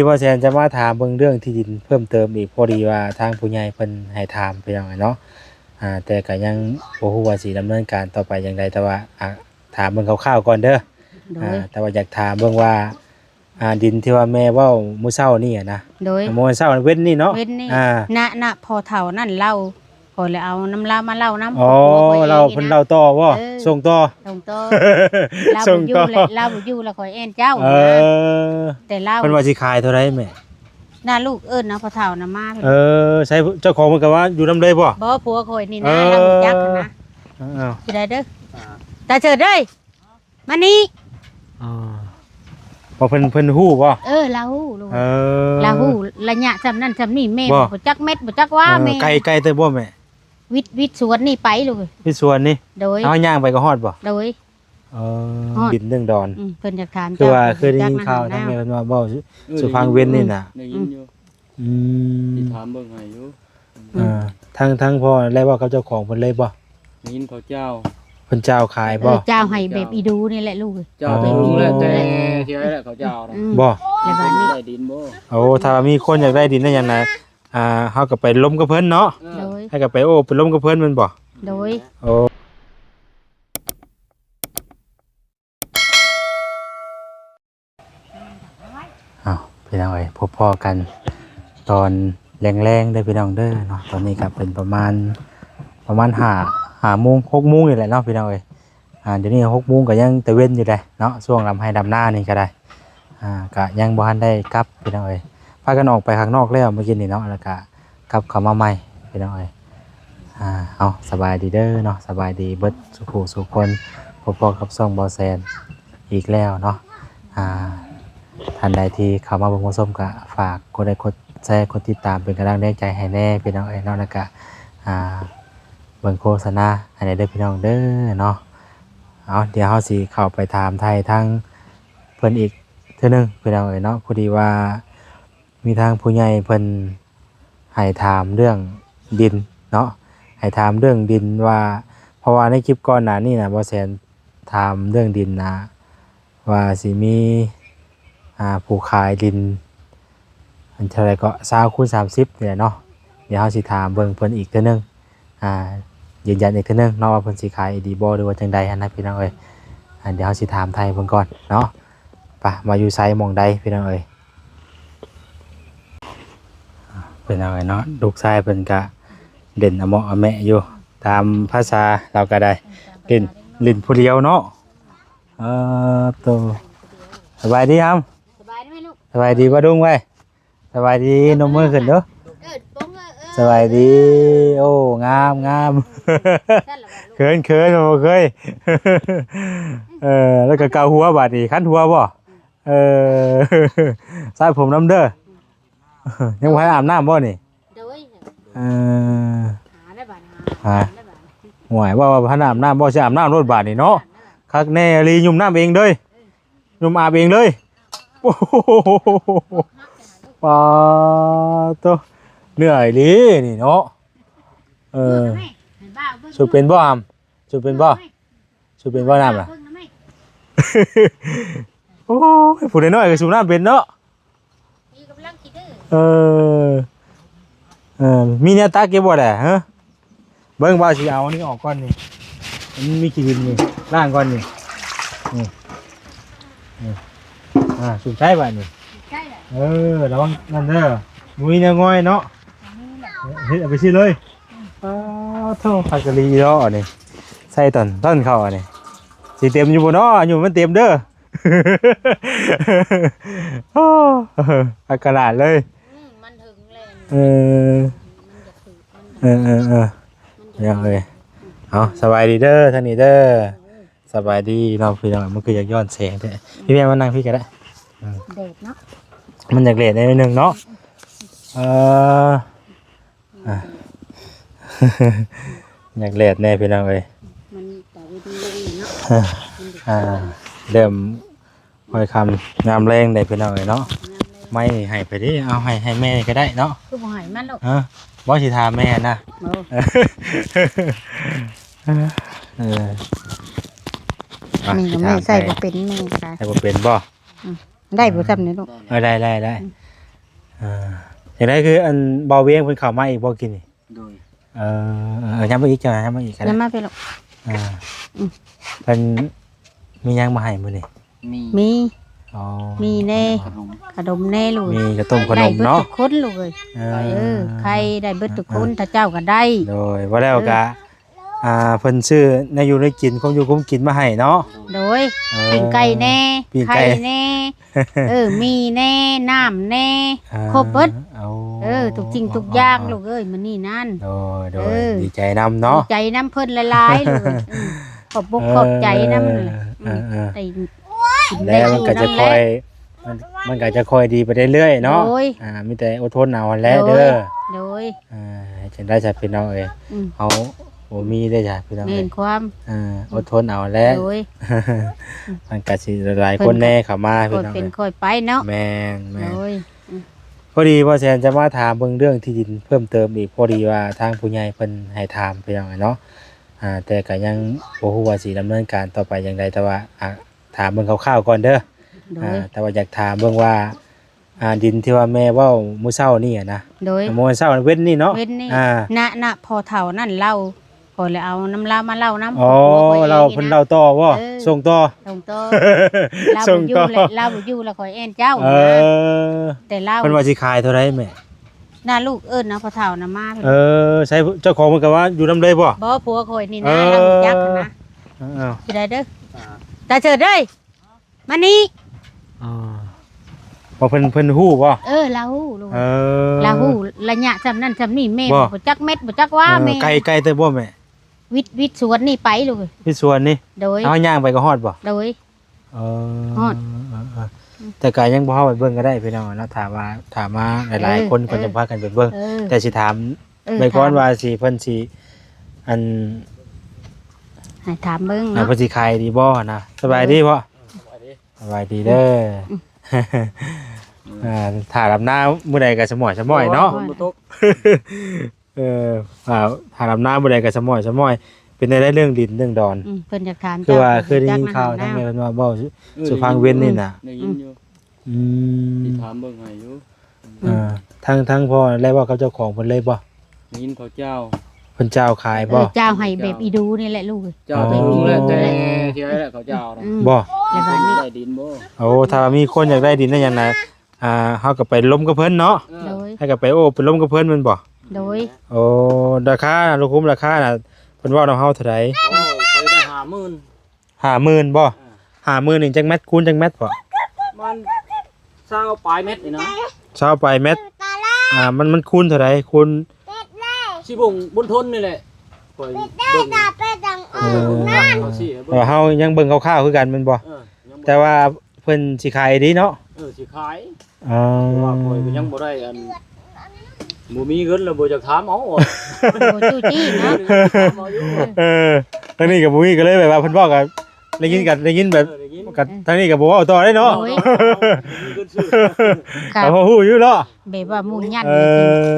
ທີ່ບໍ່ແຊນຈະມາຖາມເບິ່ງເລື່ອງທີ່ດິນເພີ່ມເຕີມອີກ ພໍດີວ່າທາງຜູ້ໃຫຍ່ເພິ່ນໃຫ້ຖາມ ພີ່ນ້ອງເອີຍເນາະ. ອ່າ ແຕ່ກໍຍັງບໍ່ຮູ້ວ່າຊິດຳເນີນການຕໍ່ໄປຢ່າງໃດ ແຕ່ວ່າ ອ່າ ຖາມເບິ່ງຄ່າວໆກ່ອນເດີ. ໂດຍ ອ່າ ແຕ່ວ່າຢາກຖາມເບິ່ງວ່າ ອ່າ ດິນທີ່ວ່າແມ່ເວົ້າມື້ເຊົ້ານີ້ນະ ໂດຍ ມື້ເຊົ້າເວັນນີ້ເນາະ ເວັນນີ້ ອ່າ ນະ ນະ ພໍ່ເຖົ້ານັ້ນເລົ່າ ຂ້ອຍລະເອົານຳລາວມາເລົ່ານຳ. ອໍ ຄອບຄົວຂ້ອຍເອງ ລາວເພິ່ນເລົ່າຕໍ່ບໍ່? ເອີ ສົ່ງຕໍ່ ສົ່ງຕໍ່ ລາວບໍ່ຢູ່ແລ້ວ ເອີ ລາວບໍ່ຢູ່ແລ້ວຂ້ອຍແອ່ນເຈົ້າ ເອີ ນະ ແຕ່ລາວ ເພິ່ນວ່າຊິຂາຍເທົ່າໃດແມ່? ນະ ລູກເອີ້ນເອົາພໍ່ເຖົ້ານະມາ. ເອີ ໃສເຈົ້າຂອງເພິ່ນກໍວ່າຢູ່ນຳເລີຍບໍ່? ບໍ່ ຜົວຂ້ອຍນີ້ນະ ເອີ ລາວຮູ້ຈັກຫັ້ນນະ. ເອົາ ຊິໄດ້ເດີ ຕາເສີດເດີ. ມານີ້ ອໍ ວ່າເພິ່ນ ເພິ່ນຮູ້ບໍ່? ເອີ ລາວຮູ້ລູກ ເອີ ລາວຮູ້ໄລຍະຊ່ຳນັ້ນຊ່ຳນີ້ ແມ່ບໍ່ຈັກແມັດບໍ່ຈັກວ່າ. ເອີ ແມ່ ໄກ ໄກແຕ່ບໍ່ແມ່? ວິດ ວິດສວນນີ້ໄປລູກ ວິດສວນນີ້ ໂດຍ ເຮົາຍ່າງໄປກໍຮອດບໍ່? ໂດຍ ເອີ ຮອດ ດິນເລື່ອງດອນ ອືມ ເພິ່ນຢາກຖາມ ຄືວ່າເຈົ້າ ເຄີຍໄດ້ຍິນຂ່າວທາງແມ່ເພິ່ນວ່າເວົ້າ ເອີ ສູ່ຟັງເວັນນີ້ນະ ໄດ້ຍິນຢູ່ ອືມ ຊິຖາມເບິ່ງໃຫ້ຢູ່. ອ່າ ທາງ ທາງພໍ່ໄດ້ເວົ້າກັບເຈົ້າຂອງເພິ່ນເລີຍບໍ່? ໄດ້ຍິນເຂົາເຈົ້າ ເພິ່ນເຈົ້າຂາຍບໍ່? ເອີ ເຈົ້າໃຫ້ແບບອີດູນີ້ແຫຼະລູກ ເຈົ້າ ອໍ ແຕ່ລຸງແຫຼະ ແຕ່ເທື່ອແຫຼະເຂົາເຈົ້ານະ ອືມ ບໍ່ ແລ້ວບາດນີ້ ໄດ້ດິນບໍ່? ໂອ້ ຖ້າວ່າມີຄົນຢາກໄດ້ດິນໄດ້ຫຍັງນະ ອ່າ ເຮົາກໍໄປລົມກັບເພິ່ນເນາະ ເອີ ໂດຍ ໃຫ້ກໍໄປໂອ້ໄປລົມກັບເພິ່ນແມ່ນບໍ່? ໂດຍ ໂອ້ ເອົາ ພີ່ນ້ອງເອີຍ ພົບພໍ້ກັນຕອນແລງໆເດີພີ່ນ້ອງເດີເນາະ. ຕອນນີ້ກໍເປັນປະມານ ປະມານຫ້າ ຫ້າໂມງ ຫົກໂມງນີ້ແຫຼະເນາະພີ່ນ້ອງເອີຍ. ອ່າ ດຽວນີ້ຫົກໂມງກໍຍັງຕາເວັນຢູ່ເດ້ເນາະ ຊ່ວງດຳໄຮ່ດຳນານີ້ກໍໄດ້ ອ່າ ກໍຍັງບໍ່ທັນໄດ້ກັບພີ່ນ້ອງເອີຍ. ພາກັນອອກໄປຂ້າງນອກແລ້ວມື້ກີ້ນີ້ເນາະ ແລ້ວກໍ ກັບເຂົ້າມາໃໝ່ພີ່ນ້ອງເອີຍ. ອ່າ ເອົາ ສະບາຍດີເດີເນາະ ສະບາຍດີເບິດສູ່ຜູ້ສູ່ຄົນ ພົບພໍ້ກັບຊ່ອງບໍ່ແຊນອີກແລ້ວເນາະ. ອ່າ ທ່ານໃດທີ່ເຂົ້າມາເບິ່ງມາຊົມກໍຝາກກົດໄລກົດແຊ ກົດຕິດຕາມເປັນກຳລັງແຮງໃຈໃຫ້ແດ່ພີ່ນ້ອງເອີຍເນາະ ແລ້ວກໍ ອ່າ ເບິ່ງໂຄສະນາໃຫ້ແດ່ເດີພີ່ນ້ອງເດີເນາະ. ເອົາ ດຽວເຮົາຊິເຂົ້າໄປຖາມໄຖ່ທາງເພິ່ນອີກເທື່ອໜຶ່ງພີ່ນ້ອງເອີຍເນາະ. ພໍດີວ່າ ມີທາງຜູ້ໃຫຍ່ເພິ່ນໃຫ້ຖາມເລື່ອງດິນເນາະ ໃຫ້ຖາມເລື່ອງດິນວ່າ ເພາະວ່າໃນຄລິບກ່ອນໜ້ານີ້ນະ ບໍ່ແສນຖາມເລື່ອງດິນນະ ວ່າຊິມີ ອ່າ ຜູ້ຂາຍດິນ ອັນເທົ່າໃດເກາະ ຊາວຄູນສາມສິບນີ້ແຫຼະເນາະ. ດຽວເຮົາຊິຖາມເບິ່ງເພິ່ນອີກເທື່ອໜຶ່ງ ອ່າ ຢືນຢັນອີກເທື່ອໜຶ່ງເນາະ ວ່າເພິ່ນຊິຂາຍອີ່ຫຼີບໍ່ ຫຼືວ່າຈັ່ງໃດຫັ້ນນະ ພີ່ນ້ອງເອີຍ. ອ່າ ດຽວເຮົາຊິຖາມໄຖ່ເພິ່ນກ່ອນເນາະ. ປະ ວ່າຢູ່ໃສໝ່ອງໃດ ພີ່ນ້ອງເອີຍ. ພີ່ນ້ອງເອີຍເນາະ ລູກຊາຍເພິ່ນກະຫຼິ້ນອະເມາະອະແມະຢູ່ ຕາມພາສາລາວກະໄດ້ ຫຼິ້ນ ຫຼິ້ນຜູ້ດຽວເນາະ. ເອີ ໂຕ ສະບາຍດີຫຳ? ສະບາຍດີໄໝລູກ? ສະບາຍດີບໍ່ລຸງເວີຍ? ສະບາຍດີ ນົມມືຂຶ້ນດູ. ເອີ ປົງເອີ ເອີ ສະບາຍດີ. ໂອ້ ງາມ ງາມ. ເຂີນ ເຂີນ ບໍ່ເຄີຍ. ເອີ ແລ້ວກໍເກົາຫົວບາດນີ້ ຂັນຫົວບໍ່? ເອີ ສະຜົມນຳເດີ. ຍັງບໍ່ທັນອາບນ້ຳບໍ່ນີ້? ໂດຍ ເອີ ຫາໄດ້ບາດ ຫາ ຫາໄດ້ບາດ. ໂອ້ຍ ວ່າ ວ່າບໍ່ທັນອາບນ້ຳບໍ່? ຊິອາບນ້ຳໂລດບາດນີ້ເນາະ. ຄັກແນ່ອີ່ຫຼີ ຫຍຸ້ມນ້ຳເອງເດີ. ເອີ ຫຍຸ້ມອາບເອງເລີຍ. ໂອ້ໂຫ ປາໂຕ ເໜື່ອຍອີ່ຫຼີນີ້ເນາະ. ເອີ ສູບເປັນບໍ່ຫຳ? ສູບເປັນບໍ່? ສູບເປັນບໍ່ນ້ຳນະ? ໂອ້ຍ ຜູ້ນ້ອຍໆກໍສູບນ້ຳເປັນເນາະ. ເອີ ເອີ ມີແນວຕັກຢູ່ບໍ່ແຫຼະ ຮະ? ເບິ່ງ ບ່າວຊິເອົາອັນນີ້ອອກກ່ອນນີ້ ມັນມີຂີ້ດິນນີ້ ລ້າງກ່ອນນີ້ ນີ້ ນີ້ ອ່າ ສຸກໃຊ້ບາດນີ້ ໃຊ້ແຫຼະ. ເອີ ລະວັງນັ້ນເດີ ບໍ່ມີແນວງ່ອຍເນາະ ເຮັດເອົາໄປຊິເລີຍ. ອືມ ອ້າໂທ້ ຄັກອີ່ຫຼີເນາະ ອັນນີ້ ໃສ່ຕອນ ຕອນເຂົ້າ ອັນນີ້ ຊິເຕັມຢູ່ບໍ່ເນາະ? ອາຍຸມັນເຕັມເດີ. ໂອ້ ອັກຂະໜາດເລີຍ. ອືມ ມັນເຖິງແລ້ວ ເອີ ມັນຈະຖືກ ມັນຈະ ເອີ ເອີ ເອີ ມັນຈະ ພີ່ນ້ອງເອີຍ. ເອົາ ສະບາຍດີເດີ ທາງນີ້ເດີ. ສະບາຍດີເນາະພີ່ນ້ອງ. ມັນຄືຢາກຍ້ອນແສງແທ້. ພີ່ແມ່ມານັ່ງພີ້ກໍໄດ້. ອືມ ແດດເນາະ ມັນຢາກແດດໜ້ອຍໜຶ່ງເນາະ. ເອີ ອ່ະ ຢາກແດດແດ່ພີ່ນ້ອງເອີຍ. ມັນຕາເວັນລົງເນາະ ອ່າ ເລີ່ມຄ່ອຍຄ່ຳຍາມແລງເດ້ພີ່ນ້ອງເອີຍເນາະ. ຍາມແລງ ໄມ້ໃຫ້ໃຜເດ້? ເອົາໃຫ້ ໃຫ້ແມ່ກໍໄດ້ເນາະ. ຄືບໍ່ໃຫ້ມັນລູກ? ຮະ? ບໍ່ ຊິຖາມແມ່ນະ. ໂອ້ ເອີ ແມ່ກໍ ແມ່ໃສ່ບໍ່ເປັນ ແມ່ກໍໄດ້ ໃສ່ບໍ່ເປັນບໍ່? ອືມ ໄດ້ບໍ່ຊ່ຳນີ້ລູກ? ເອີ ໄດ້ ໄດ້ ໄດ້. ອືມ ອ່າ ຈັ່ງໃດຄືອັນບ່າວວຽງເພິ່ນເຂົ້າມາອີກບໍ່ກີ້ນີ້? ໂດຍ ເອີ ເອີ ເອີ ຍ້ຳມາອີກ ເຈົ້າຍ້ຳມາອີກກໍໄດ້ ຍ້ຳມາພີ່ລູກ ອ່າ ອືມ ເພິ່ນມີຫຍັງມາໃຫ້ມື້ນີ້? ມີ ມີ ອໍ ມີແດ່ ຂະໜົມ ຂະໜົມແດ່ລູກ ມີເຂົ້າຕົ້ມຂະໜົມເນາະ ໄດ້ເບິດທຸກຄົນລູກເອີຍ ເອີ ເອີ ໄຂ່ໄດ້ເບິດທຸກຄົນ ເອີ ເອີ ຖ້າເຈົ້າກໍໄດ້ ໂດຍ ວ່າແລ້ວກໍ ເອີ ອ່າ ເພິ່ນຊື້ແນວຢູ່ແນວກິນ ຄວາມຢູ່ຄວາມກິນມາໃຫ້ເນາະ ໂດຍ ເອີ ປີ້ງໄກ່ແດ່ ປີ້ງໄກ່ ໄຂ່ແດ່ ເອີ ໝີ່ແດ່ ນ້ຳແດ່ ອ່າ ຄົບເບິດ ເອົາ ເອີ ທຸກສິ່ງທຸກຢ່າງ ອໍ ລູກເອີຍ ມື້ນີ້ນັ້ນ ໂດຍ ໂດຍ ເອີ ດີໃຈນຳເນາະ ດີໃຈນຳເພິ່ນຫຼາຍໆ ລູກເອີຍ ອືມ ຂອບອົກຂອບໃຈນຳ ເອີ ເອີ ເອີ ໄດ້ກິນ ແລ້ວມັນກໍຈະຄ່ອຍ ມັນ ມັນກໍຈະຄ່ອຍດີໄປເລື້ອຍໆເນາະ ໂດຍ ອ່າ ມີແຕ່ອົດທົນເອົາຫັ້ນແຫຼະ ໂດຍ ເດີ ໂດຍ ອ່າ ຈັ່ງໃດຊະພີ່ນ້ອງເອີຍ ອືມ ເຮົາບໍ່ມີເດ້ຊະພີ່ນ້ອງເອີຍ ແມ່ນຄວາມ ອ່າ ອືມ ອົດທົນເອົາແຫຼະ ໂດຍ ມັນກໍຊິຫຼາຍໆຄົນແດ່ເຂົ້າມາ ຄ່ອຍເປັນຄ່ອຍໄປເນາະ ພີ່ນ້ອງເອີຍ ແມ່ນໆ ໂດຍ ອືມ ພໍດີບ່າວແສນຈະມາຖາມເບິ່ງເລື່ອງທີ່ດິນເພີ່ມເຕີມອີກ ພໍດີວ່າທາງຜູ້ໃຫຍ່ເພິ່ນໃຫ້ຖາມ ພີ່ນ້ອງເອີຍເນາະ ອ່າ ແຕ່ກໍຍັງບໍ່ຮູ້ວ່າຊິດຳເນີນການຕໍ່ໄປຢ່າງໃດ ແຕ່ວ່າ ອ່າ ຖາມເບິ່ງຄ່າວໆກ່ອນເດີ ໂດຍ ອ່າ ແຕ່ວ່າຢາກຖາມເບິ່ງວ່າ ອ່າ ດິນທີ່ວ່າແມ່ເວົ້າມື້ເຊົ້ານີ້ນະ ໂດຍ ມື້ເຊົ້າເວັນນີ້ເນາະ ເວັນນີ້ ອ່າ ນະ ນະ ພໍ່ເຖົ້ານັ້ນເລົ່າ ຂ້ອຍລະເອົານຳລາວມາເລົ່ານຳ ອໍ ຄອບຄົວຂ້ອຍເອງ ລາວເພິ່ນເລົ່າຕໍ່ບໍ່? ເອີ ສົ່ງຕໍ່ ສົ່ງຕໍ່ ລາວບໍ່ຢູ່ແລ້ວ ລາວບໍ່ຢູ່ແລ້ວຂ້ອຍແອ່ນເຈົ້າ ເອີ ນະ ແຕ່ລາວ ເພິ່ນວ່າຊິຂາຍເທົ່າໃດແມ່? ນະ ລູກເອີ້ນເອົາພໍ່ເຖົ້ານະມາ ເອີ ໃສເຈົ້າຂອງເພິ່ນກໍວ່າຢູ່ນຳເລີຍບໍ່? ບໍ່ ຜົວຂ້ອຍນີ້ນະ ເອີ ລາວຮູ້ຈັກຫັ້ນນະ ເອີ ຊິໄດ້ເດີ ຕາເສີດເດີ ມານີ້ ອໍ ບໍ່ ເພິ່ນ ເພິ່ນຮູ້ບໍ່? ເອີ ລາວຮູ້ລູກ ເອີ ລາວຮູ້ໄລຍະຊ່ຳນັ້ນຊ່ຳນີ້ ແມ່ບໍ່ຈັກແມັດບໍ່ຈັກວ່າ ເອີ ແມ່ ໄກ ໄກແຕ່ບໍ່ແມ່? ວິດ ວິດສວນນີ້ໄປລູກ ວິດສວນນີ້ ໂດຍ ເຮົາຍ່າງໄປກໍຮອດບໍ່? ໂດຍ ເອີ ຮອດ ເອີ ເອີ ອືມ ແຕ່ກໍຍັງບໍ່ເຂົ້າໄປເບິ່ງກໍໄດ້ພີ່ນ້ອງເນາະ ຖ້າວ່າ ຖ້າມາຫຼາຍໆ ເອີ ຄົນ ເອີ ກໍຈະພາກັນໄປເບິ່ງ ເອີ ແຕ່ຊິຖາມ ເອີ ໄວ້ກ່ອນ ຖາມວ່າຊິ ເພິ່ນຊິ ອັນ ໃຫ້ຖາມເບິ່ງເນາະ ເພິ່ນຊິຂາຍດີບໍ່ນະ ສະບາຍດີພໍ່? ສະບາຍດີ ສະບາຍດີເດີ ອືມ ອ່າ ຖ້າດຳນາມື້ໃດກໍສະໝອຍສະໝອຍເນາະ ຝົນບໍ່ຕົກ ເອີ ຖ້າ ຖ້າດຳນາມື້ໃດກໍສະໝອຍສະໝອຍ ເປັນແນວໃດເລື່ອງດິນເລື່ອງດອນ? ອືມ ເພິ່ນຢາກຖາມ ຄືວ່າເຄີຍໄດ້ຍິນຂ່າວທາງແມ່ເພິ່ນວ່າເວົ້າສູ່ຟັງເວັນນີ້ນະ ເອີ ໄດ້ຍິນຢູ່ ອືມ ຊິຖາມເບິ່ງໃຫ້ຢູ່ ອືມ ອ່າ ທາງ ທາງພໍ່ໄດ້ເວົ້າກັບເຈົ້າຂອງເພິ່ນເລີຍບໍ່? ໄດ້ຍິນເຂົາເຈົ້າ ເພິ່ນເຈົ້າຂາຍບໍ່? ເອີ ເຈົ້າໃຫ້ແບບອີດູນີ້ແຫຼະລູກ ເຈົ້າໄປລຸງແລ້ວ ອໍ ແຕ່ເທື່ອແລ້ວເຂົາເຈົ້ານະ ອືມ ບໍ່ ແລ້ວບາດນີ້ ໄດ້ດິນບໍ່? ໂອ້ ຖ້າວ່າມີຄົນຢາກໄດ້ດິນໄດ້ຫຍັງນະ ອ່າ ເຮົາກໍໄປລົມກັບເພິ່ນເນາະ ເອີ ໂດຍ ໃຫ້ກໍໄປໂອ້ໄປລົມກັບເພິ່ນແມ່ນບໍ່? ໂດຍ ໂອ້ ລາຄານະ ລູກຄຸມລາຄານະ ເພິ່ນເວົ້ານຳເຮົາເທົ່າໃດ? ໂອ້ ຂ້ອຍໄດ້ຫ້າໝື່ນ ຫ້າໝື່ນບໍ່? ເອີ ຫ້າໝື່ນນີ້ຈັກແມັດ ຄູນຈັກແມັດພໍ? ປະມານຊາວປາຍແມັດນີ້ນະ ຊາວປາຍແມັດ ອ່າ ມັນ ມັນຄູນເທົ່າໃດ? ຄູນ ຊິບົງບົນທົນນີ້ແຫຼະ ຂ້ອຍເບິ່ງ ເອີ ເຮົາຍັງເບິ່ງຄ່າວໆຄືກັນແມ່ນບໍ່? ເອີ ຍັງບໍ່ ແຕ່ວ່າ ເພິ່ນຊິຂາຍອີ່ຫຼີເນາະ? ເອີ ຊິຂາຍ ເອີ ເພາະວ່າຂ້ອຍກໍຍັງບໍ່ໄດ້ອັນ ບໍ່ມີເງິນແລ້ວບໍ່ຢາກຖາມເອົາ ບໍ່ຈູ້ຈີ້ເນາະ ເອີ ທາງນີ້ກໍບໍ່ມີ ກໍເລີຍແບບວ່າເພິ່ນເວົ້າກໍໄດ້ຍິນ ກໍໄດ້ຍິນແບບ ເອີ ໄດ້ຍິນ ກໍທາງນີ້ກໍບໍ່ເວົ້າຕໍ່ໄດ້ເນາະ ໂດຍ ກໍພໍຮູ້ຢູ່ເນາະ ແບບວ່າໝູນຢັນ ເອີ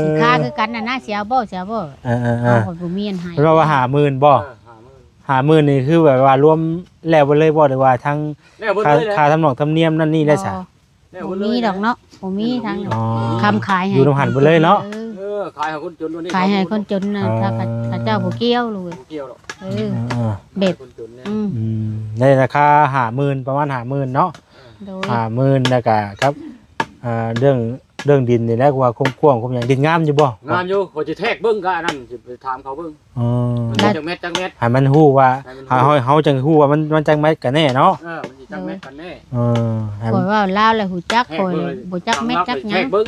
ຊິ ຊິຄ່າຄືກັນນະນະ ຊິເອົາບໍ່ ຊິເອົາບໍ່ ເອີໆໆ ເອົາ ຂ້ອຍບໍ່ມີອັນໃຫ້ ເພິ່ນເວົ້າວ່າຫ້າໝື່ນບໍ່? ເອີ ຫ້າໝື່ນ ຫ້າໝື່ນນີ້ຄືແບບວ່າລວມແລ້ວເບິດເລີຍບໍ່ ຫຼືວ່າທັງ ແລ້ວເບິດເລີຍແຫຼະ ຄ່າທຳນອງທຳນຽມນັ້ນນີ້ໄດ້ຊະ? ບໍ່ ແລ້ວເບິດເລີຍແຫຼະ ບໍ່ມີດອກເນາະ ບໍ່ມີທາງ ອໍ ຄຳຂາຍໃຫ້ ຢູ່ນຳຫັ້ນເບິດເລີຍເນາະ ເອີ ຂາຍໃຫ້ຄົນຈົນ ເຂົາເຈົ້າບໍ່ກ່ຽວລູກ ບໍ່ກ່ຽວດອກ ເອີ ເອີ ແບບ ຂາຍຄົນຈົນແນ່ ອືມ ອືມ ໃນລາຄາຫ້າໝື່ນ ປະມານຫ້າໝື່ນເນາະ ໂດຍ ຫ້າໝື່ນ ແລ້ວກະກັບ ອ່າ ເລື່ອງ ເລື່ອງດິນນີ້ແຫຼະ ວ່າຄວາມກວ້າງຄວາມຫຍັງ ດິນງາມຢູ່ບໍ່? ງາມຢູ່ ຂ້ອຍຊິແທກເບິ່ງກະອັນນັ້ນ ຊິໄປຖາມເຂົາເບິ່ງ ອໍ ມັນຈັກແມັດ ຈັກແມັດ ໃຫ້ມັນຮູ້ວ່າ ໃຫ້ມັນຮູ້ ເຮົາ ເຮົາ ເຮົາຈັ່ງຮູ້ວ່າມັນ ມັນຈັກແມັດກັນແນ່ເນາະ ເອີ ມັນຊິຈັກແມັດກັນແນ່ ເອີ ໃຫ້ ຂ້ອຍເວົ້າລາວແລ້ວຮູ້ຈັກ ຂ້ອຍບໍ່ຈັກແມັດຈັກຫຍັງ ແທກເບິ່ງ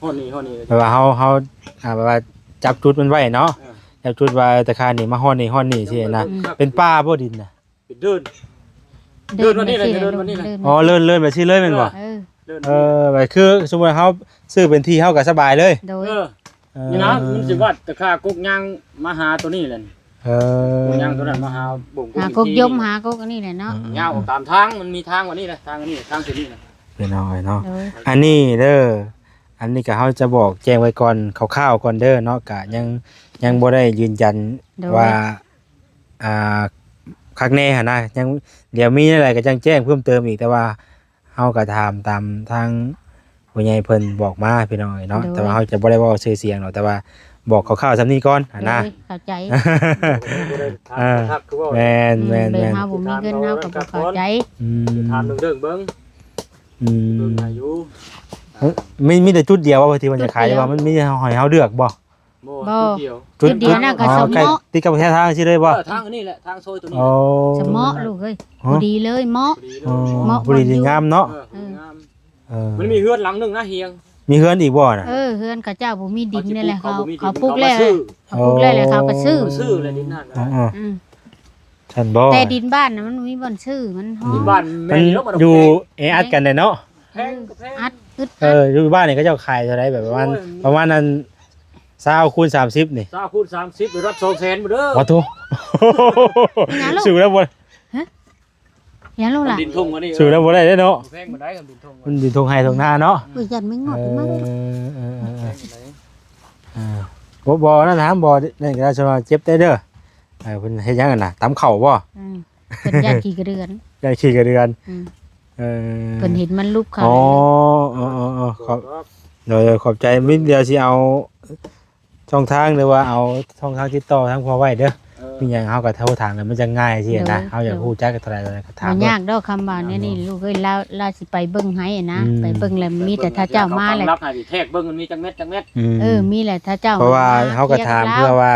ຮອດນີ້ ຮອດນີ້ ແບບວ່າເຮົາ ເຮົາ ອ່າ ແບບວ່າຈັບຈຸດມັນໄວ້ເນາະ ເອີ ຈັບຈຸດວ່າຕາຄານີ້ມາຮອດນີ້ ຮອດນີ້ຊີ້ນະ ເປັນປ່າບໍ່ດິນນະ? ເປັນເດີ່ນ ເດີ່ນ ເດີ່ນມານີ້ແຫຼະ ເດີ່ນມານີ້ແຫຼະ ອໍ ເດີ່ນ ເດີ່ນໄປຊີ້ເລີຍແມ່ນບໍ່? ເອີ ເດີ່ນ ເອີ ແບບຄືສົມມຸດເຮົາຊື້ເປັນທີ່ເຮົາກໍສະບາຍເລີຍ ໂດຍ ເອີ ເອີ ນີ້ນະ ມັນຊິວັດແຕ່ຂ້າກົກຍ່າງມາຫາໂຕນີ້ແຫຼະ ເອີ ກົກຍ່າງໂຕນັ້ນມາຫາບົ້ງ ຫາກົກຍົມ ຫາກົກອັນນີ້ແຫຼະເນາະ ອືມ ຍ່າງອອກຕາມທາງ ມັນມີທາງອັນນີ້ແຫຼະ ທາງອັນນີ້ ທາງເສັ້ນນີ້ນະ ພີ່ນ້ອງເອີຍເນາະ ໂດຍ ອັນນີ້ເດີ ອັນນີ້ກໍເຮົາຈະບອກແຈ້ງໄວ້ກ່ອນ ຄ່າວໆກ່ອນເດີເນາະ ກະຍັງ ຍັງບໍ່ໄດ້ຢືນຢັນ ໂດຍ ວ່າ ອ່າ ຄັກແນ່ຫັ້ນນະ ຍັງ ດຽວມີແນວໃດກໍຈັ່ງແຈ້ງເພີ່ມເຕີມອີກ ແຕ່ວ່າເຮົາກໍຖາມຕາມທາງ ຜູ້ໃຫຍ່ເພິ່ນບອກມາພີ່ນ້ອງເອີຍເນາະ. ໂດຍ ແຕ່ວ່າເຮົາຈະບໍ່ໄດ້ເວົ້າຊື່ສຽງດອກ ແຕ່ວ່າບອກຄ່າວໆສ່ຳນີ້ກ່ອນຫັ້ນນະ. ໂດຍ ເຂົ້າໃຈ. ອ່າ ບໍ່ໄດ້ຖາມຄັກຄືເວົ້າ ແມ່ນໆໆ ອືມ ແມ່ນ ເຮົາບໍ່ມີເງິນເຮົາກໍບໍ່ເຂົ້າໃຈ. ອືມ ຖາມເລື່ອງເບິ່ງ. ອືມ ເບິ່ງໃຫ້ຢູ່. ເອີ ມີ ມີແຕ່ຈຸດດຽວວ່າທີ່ວ່າຈະຂາຍ ຈຸດດຽວ ວ່າມັນມີໃຫ້ເຮົາເລືອກບໍ່? ບໍ່ ບໍ່ ຈຸດດຽວ ຈຸດດຽວນະ ກໍ ອໍ ສະເໝາະ ໃກ້ຕິດກັບແຄມທາງຊີ້ເລີຍບໍ່? ເອີ ທາງອັນນີ້ແຫຼະ ທາງໂຊຍໂຕນີ້. ໂອ້ ສະເໝາະລູກເອີຍ. ອໍ ພໍດີເລີຍ ເໝາະ ອໍ ເໝາະ ພໍດີ ດີງາມເນາະ. ເອີ ເອີ ງາມ. ເອີ ມັນມີເຮືອນຫຼັງໜຶ່ງນະ ຮຽງ ມີເຮືອນອີກບໍ່ນະ? ເອີ ເຮືອນເຂົາເຈົ້າບໍ່ມີດິນນີ້ແຫຼະ ເຂົາ ເຂົາປູກແລ້ວ ເຂົາປູກແລ້ວ ເຂົາກໍຊື້ ເຂົາປູກແລ້ວແລ້ວເຂົາກໍຊື້. ອໍ ຊື້ແລ້ວດິນຫັ້ນກໍໄດ້. ອໍ ອໍ ອືມ ຊັ້ນບໍ່? ແຕ່ດິນບ້ານນະມັນບໍ່ມີບ່ອນຊື້ ມັນຮ້ອນ ດິນບ້ານແມ່ນຢູ່ແອອັດກັນແດ່ເນາະ. ແພງກໍແພງ ອັດ ອຶດ ເອີ ອັດ ຢູ່ບ້ານນີ້ເຂົາເຈົ້າຂາຍເທົ່າໃດ? ແບບປະມານ ໂອ້ຍ ປະມານອັນ ຊາວຄູນສາມສິບນີ້ ຊາວຄູນສາມສິບ ໄດ້ຮັບສອງແສນພຸ້ນເດີ. ໂອ້ໂທ ແມ່ນຫຍັງລູກ? ສູ້ແລ້ວບໍ່? ຫະ? ຫຍັງລູກຫຼານ? ດິນທົ່ງອັນນີ້ ສູ້ແລ້ວບໍ່ໄດ້ເດ້ເນາະ. ແພງບໍ່ໄດ້ກັນດິນທົ່ງ ມັນດິນທົ່ງໄຮ່ທົ່ງນາເນາະ. ເອີ ຢ້ານແມງງອດມາເດ້. ເອີ ເອີ ເອີ ເອີ ບໍ່ ບໍ່ ນັ້ນຫາ ບໍ່ ນັ້ນກໍໄດ້ ສ່ວນວ່າເຈັບໄດ້ເດີ. ເອີ ເພິ່ນເຮັດຫຍັງຫັ້ນນະ? ຕຳເຂົ້າບໍ່? ອືມ ເພິ່ນຢ້ານຂີ້ກະເດືອນ ຢ້ານຂີ້ກະເດືອນ. ອືມ ເອີ ເພິ່ນເຫັນມັນລຸບເຂົ້າ. ອໍ ເອີ ເອີ ເອີ ຂອບ ໂດຍ ຂອບໃຈ. ມີ ດຽວຊິເອົາຊ່ອງທາງ ຫຼືວ່າເອົາຊ່ອງທາງຕິດຕໍ່ທາງພໍ່ໄວ້ເດີ. ເອີ ມີຫຍັງເຮົາກໍໂທຖາມ ແລ້ວມັນຈະງ່າຍຊີ້ນະ. ໂດຍ ເຮົາຢາກຮູ້ຈັກເທົ່າໃດກໍຖາມ. ບໍ່ຍາກດອກ ຄຳວ່າແນວນີ້ລູກເອີຍ ລາວ ລາວຊິໄປເບິ່ງໃຫ້ນະ. ອືມ ໄປເບິ່ງແລ້ວມີແຕ່ຖ້າເຈົ້າມາແລ້ວ ຫຼັກໃຫ້ແທກເບິ່ງມັນມີຈັກແມັດ ຈັກແມັດ. ອືມ ເອີ ມີແຫຼະ ຖ້າເຈົ້າ ເພາະວ່າເຮົາກໍຖາມເພື່ອວ່າ